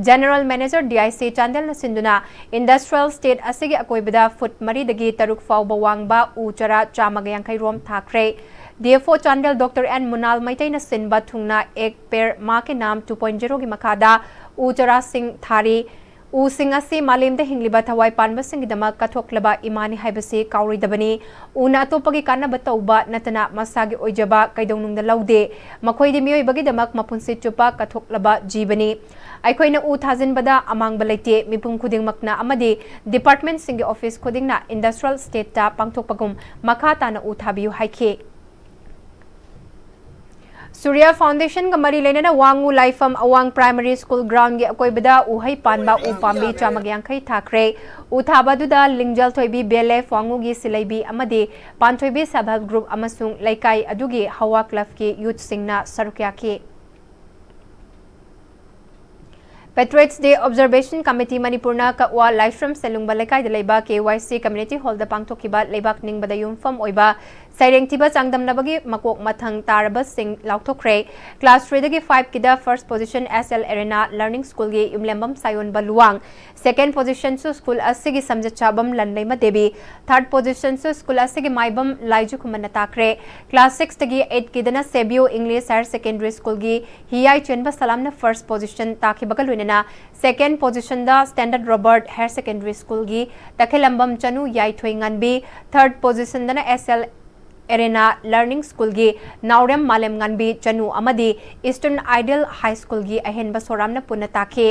General Manager D I C ꯆꯥꯟꯗꯦꯜꯅ ꯁꯤꯟꯗꯨꯅ Industrial Estate ꯑꯁꯤꯒꯤ ꯑꯀꯣꯏꯕꯗ ꯐꯨꯠ ꯃꯔꯤꯗꯒꯤ ꯇꯔꯨꯛ ꯐꯥꯎꯕ ꯋꯥꯡꯕ ꯎ ꯆꯔꯥ ꯆꯥꯝꯃꯒ ꯌꯥꯡꯈꯩ ꯔꯣꯝ ꯊꯥꯈ꯭ꯔꯦ꯫ D F O Chandel doctor N ꯃꯨꯅꯥꯜ ꯃꯩꯇꯩꯅ ꯁꯤꯟꯕ ꯊꯨꯡꯅ ꯑꯦꯛ ꯄꯦꯔ ꯃꯥ ꯀꯦ ꯅꯥꯝ two point zero ꯒꯤ ꯃꯈꯥꯗ ꯎ ꯆꯔꯥꯁꯤꯡ ꯊꯥꯔꯤ꯫ ꯎꯁꯤꯡ ꯑꯁꯤ ꯃꯥꯂꯦꯝꯗ ꯍꯤꯡꯂꯤꯕ ꯊꯋꯥꯏ ꯄꯥꯟꯕꯁꯤꯡꯒꯤꯗꯃꯛ ꯀꯠꯊꯣꯛꯂꯕ ꯏꯃꯥꯅꯤ ꯍꯥꯏꯕꯁꯤ ꯀꯥꯎꯔꯣꯏꯗꯕꯅꯤ꯫ ꯎꯅ ꯑꯇꯣꯞꯄꯒꯤ ꯀꯥꯟꯅꯕ ꯇꯧꯕ ꯅꯠꯇꯅ ꯃꯁꯥꯒꯤ ꯑꯣꯏꯖꯕ ꯀꯩꯗꯧꯅꯨꯡꯗ ꯂꯧꯗꯦ꯫ ꯃꯈꯣꯏꯗꯤ ꯃꯤꯑꯣꯏꯕꯒꯤꯗꯃꯛ ꯃꯄꯨꯟꯁꯤ ꯆꯨꯞꯄ ꯀꯠꯊꯣꯛꯂꯕ ꯖꯤꯕꯅꯤ꯫ ꯑꯩꯈꯣꯏꯅ ꯎ ꯊꯥꯖꯤꯟꯕꯗ ꯑꯃꯥꯡꯕ ꯂꯩꯇꯦ꯫ ꯃꯤꯄꯨꯝ ꯈꯨꯗꯤꯡꯃꯛꯅ ꯑꯃꯗꯤ ꯗꯤꯄꯥꯔꯠꯃꯦꯟꯠꯁꯤꯡꯒꯤ ꯑꯣꯐꯤꯁ ꯈꯨꯗꯤꯡꯅ Industrial Estateꯇ ꯄꯥꯡꯊꯣꯛꯄꯒꯨꯝ ꯃꯈꯥ ꯇꯥꯅ ꯎ ꯊꯥꯕꯤꯌꯨ ꯍꯥꯏꯈꯤ꯫ ꯁꯨꯔ꯭ꯌ ꯐꯥꯎꯟꯗꯦꯁꯟꯒ ꯃꯔꯤ ꯂꯩꯅꯅ ꯋꯥꯡꯉꯨ ꯂꯥꯏꯐꯝ ꯑꯋꯥꯡ ꯄ꯭ꯔꯥꯏꯃꯔꯤ ꯁ꯭ꯀꯨꯜ ꯒ꯭ꯔꯥꯎꯟꯒꯤ ꯑꯀꯣꯏꯕꯗ ꯎꯍꯩ ꯄꯥꯟꯕ ꯎ ꯄꯥꯝꯕꯤ ꯆꯥꯝꯃꯒ ꯌꯥꯡꯈꯩ ꯊꯥꯈ꯭ꯔꯦ꯫ ꯎ ꯊꯥꯕ ꯑꯗꯨꯗ ꯂꯤꯡꯖꯦꯜ ꯊꯣꯏꯕꯤ ꯕꯤ ꯑꯦꯜ ꯑꯦꯐ ꯋꯥꯡꯉꯨꯒꯤ ꯁꯤꯂꯩꯕꯤ ꯑꯃꯗꯤ ꯄꯥꯟꯊꯣꯏꯕꯤ ꯁꯦꯜꯐ ꯍꯦꯜꯞ ꯒ꯭ꯔꯨꯞ ꯑꯃꯁꯨꯡ ꯂꯩꯀꯥꯏ ꯑꯗꯨꯒꯤ ꯍꯋꯥ ꯀ꯭ꯂꯕꯀꯤ ꯌꯨꯠꯁꯤꯡꯅ ꯁꯔꯨꯛ ꯌꯥꯈꯤ꯫ Patriots Day Observation Committee ꯃꯅꯤꯄꯨꯔꯅ ꯀꯛꯋꯥ ꯂꯥꯏꯁ꯭ꯔꯝ ꯁꯦꯂꯨꯡꯕ ꯂꯩꯀꯥꯏꯗ ꯂꯩꯕ K Y C Community Hallꯗ ꯄꯥꯡꯊꯣꯛꯈꯤꯕ ꯂꯩꯕꯥꯛ ꯅꯤꯡꯕꯗ ꯌꯨꯝꯐꯝ ꯑꯣꯏꯕ ꯁꯩꯔꯦꯡ ꯊꯤꯕ ꯆꯥꯡꯗꯝꯅꯕꯒꯤ ꯃꯀꯣꯛ ꯃꯊꯪ ꯇꯥꯔꯕꯁꯤꯡ ꯂꯥꯎꯊꯣꯛꯈ꯭ꯔꯦ꯫ Class threeꯗꯒꯤ fiveꯀꯤꯗ first position S L Arena Learning Schoolꯒꯤ ꯌꯨꯝꯂꯦꯝꯕꯝ ꯁꯥꯌꯣꯟꯕ ꯂꯨꯋꯥꯡ, second positionꯁꯨ ꯁ꯭ꯀꯨꯜ ꯑꯁꯤꯒꯤ ꯁꯝꯖꯠ ꯆꯥꯕꯝ ꯂꯟꯂꯩꯃ ꯗꯦꯕꯤ, third positionꯁꯨ ꯁ꯭ꯀꯨꯜ ꯑꯁꯤꯒꯤ ꯃꯥꯏꯕꯝ ꯂꯥꯏꯖꯨꯈꯨꯃꯟꯅ ꯇꯥꯈ꯭ꯔꯦ꯫ Class sixꯇꯒꯤ eightꯀꯤꯗꯅ ꯁꯦꯕꯤꯌꯣ English Higher Secondary Schoolꯒꯤ ꯍꯤꯌꯥꯏ ꯆꯦꯟꯕ ꯁꯂꯥꯝꯅ first position ꯇꯥꯈꯤꯕꯒ ꯂꯣꯏꯅꯅ ꯅ second position ꯗ Standard Robert Higher Secondary School ꯒꯤ ꯇꯈꯦꯂꯝꯕꯝ ꯆꯅꯨ ꯌꯥꯏꯊꯣꯏ ꯉꯥꯟꯕꯤ, third position ꯗꯅ S L Arena Learning School ꯒꯤ ꯅꯥꯎꯔꯦꯝ ꯃꯥꯂꯦꯝꯉꯥꯟꯕꯤ ꯆꯅꯨ ꯑꯃꯗꯤ Eastern Ideal High School ꯒꯤ ꯑꯍꯦꯟꯕ ꯁꯣꯔꯥꯝꯅ ꯄꯨꯟꯅ ꯇꯥꯈꯤ꯫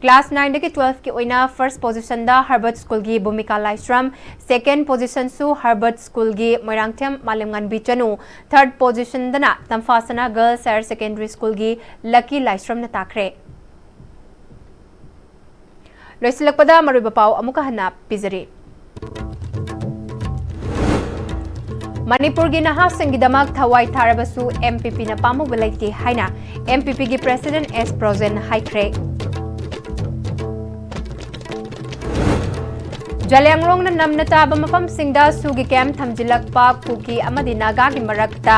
Class nine ꯗꯒꯤ twelve ꯀꯤ ꯑꯣꯏꯅ first position ꯗ Herbert School ꯒꯤ ꯚꯨꯃꯤꯀꯥ ꯂꯥꯏꯁ꯭ꯔꯝ, second position ꯁꯨ Herbert School ꯒꯤ ꯃꯣꯏꯔꯥꯡꯊꯦꯝ ꯃꯥꯂꯦꯝꯉꯥꯟꯕꯤ ꯆꯅꯨ, third position ꯗꯅ ꯇꯝꯐꯥꯁꯅꯥ Girls Higher Secondary School ꯒꯤ ꯂꯛꯀꯤ ꯂꯥꯏꯁ꯭ꯔꯝꯅ ꯇꯥꯈ꯭ꯔꯦ꯫ ꯂꯣꯏꯁꯤꯜꯂꯛꯄꯗ ꯃꯔꯨꯑꯣꯏꯕ ꯄꯥꯎ ꯑꯃꯨꯛꯀ ꯍꯟꯅ ꯄꯤꯖꯔꯤ꯫ ꯃꯅꯤꯄꯨꯔꯒꯤ ꯅꯍꯥꯁꯤꯡꯒꯤꯗꯃꯛ ꯊꯋꯥꯏ ꯊꯥꯔꯕꯁꯨ M P P ꯅ ꯄꯥꯝꯃꯨꯕ ꯂꯩꯇꯦ ꯍꯥꯏꯅ M P P ꯒꯤ President S ꯄ꯭ꯔꯣꯖꯦꯟ ꯍꯥꯏꯈ꯭ꯔꯦ꯫ ꯖꯂꯤꯌꯥꯡꯔꯣꯡꯅ ꯅꯝꯅ ꯇꯥꯕ ꯃꯐꯝꯁꯤꯡꯗ ꯁꯨꯒꯤ ꯀꯦꯝ ꯊꯝꯖꯤꯜꯂꯛꯄ ꯀꯨꯀꯤ ꯑꯃꯗꯤ ꯅꯥꯒꯥꯒꯤ ꯃꯔꯛꯇ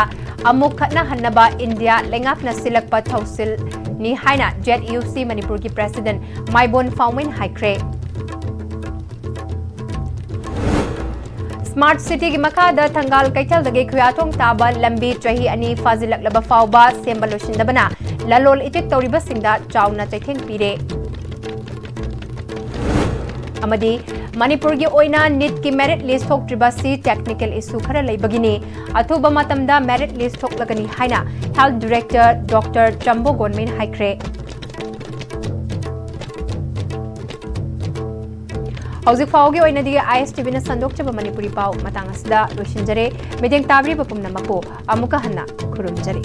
ꯑꯃꯨꯛ ꯈꯠꯅꯍꯟꯅꯕ ꯏꯟꯗꯤꯌꯥ ꯂꯩꯉꯥꯛꯅ ꯁꯤꯜꯂꯛꯄ ꯊꯧꯁꯤꯜꯅꯤ ꯍꯥꯏꯅ Z U C ꯃꯅꯤꯄꯨꯔꯒꯤ President ꯃꯥꯏꯕꯣꯟ ꯐꯥꯎꯃꯤꯟ ꯍꯥꯏꯈ꯭ꯔꯦ꯫ Smart City ꯒꯤ ꯃꯈꯥꯗ ꯊꯪꯒꯥꯜ ꯀꯩꯊꯦꯜꯗꯒꯤ ꯈꯨꯌꯥꯊꯣꯡ ꯇꯥꯕ ꯂꯝꯕꯤ ꯆꯍꯤ ꯑꯅꯤ ꯐꯥꯖꯤꯜꯂꯛꯂꯕ ꯐꯥꯎꯕ ꯁꯦꯝꯕ ꯂꯣꯏꯁꯤꯟꯗꯕꯅ ꯂꯂꯣꯜ ꯏꯇꯤꯛ ꯇꯧꯔꯤꯕꯁꯤꯡꯗ ꯆꯥꯎꯅ ꯆꯩꯊꯦꯡ ꯄꯤꯔꯦ꯫ ꯑꯃꯗꯤ ꯃꯅꯤꯄꯨꯔꯒꯤ ꯑꯣꯏꯅ NEET ꯀꯤ merit list ꯊꯣꯛꯇ꯭ꯔꯤꯕ ꯑꯁꯤ technical issue ꯈꯔ ꯂꯩꯕꯒꯤꯅꯤ꯫ ꯑꯊꯨꯕ ꯃꯇꯝꯗ merit list ꯊꯣꯛꯂꯒꯅꯤ ꯍꯥꯏꯅ Health Director Doctor ꯆꯝꯕꯣ ꯒꯣꯟꯃꯩꯅ ꯍꯥꯏꯈ꯭ꯔꯦ꯫ ꯍꯧꯖꯤꯛ ꯐꯥꯎꯒꯤ ꯑꯣꯏꯅꯗꯤ I S T V ꯅ ꯁꯟꯗꯣꯛꯆꯕ ꯃꯅꯤꯄꯨꯔꯤ ꯄꯥꯎ ꯃꯇꯥꯡ ꯑꯁꯤꯗ ꯂꯣꯏꯁꯤꯟꯖꯔꯦ꯫ ꯃꯤꯠꯌꯦꯡ ꯇꯥꯕꯤꯔꯤꯕ ꯄꯨꯝꯅꯃꯛꯄꯨ ꯑꯃꯨꯛꯀ ꯍꯟꯅ ꯈꯨꯔꯨꯝꯖꯔꯤ꯫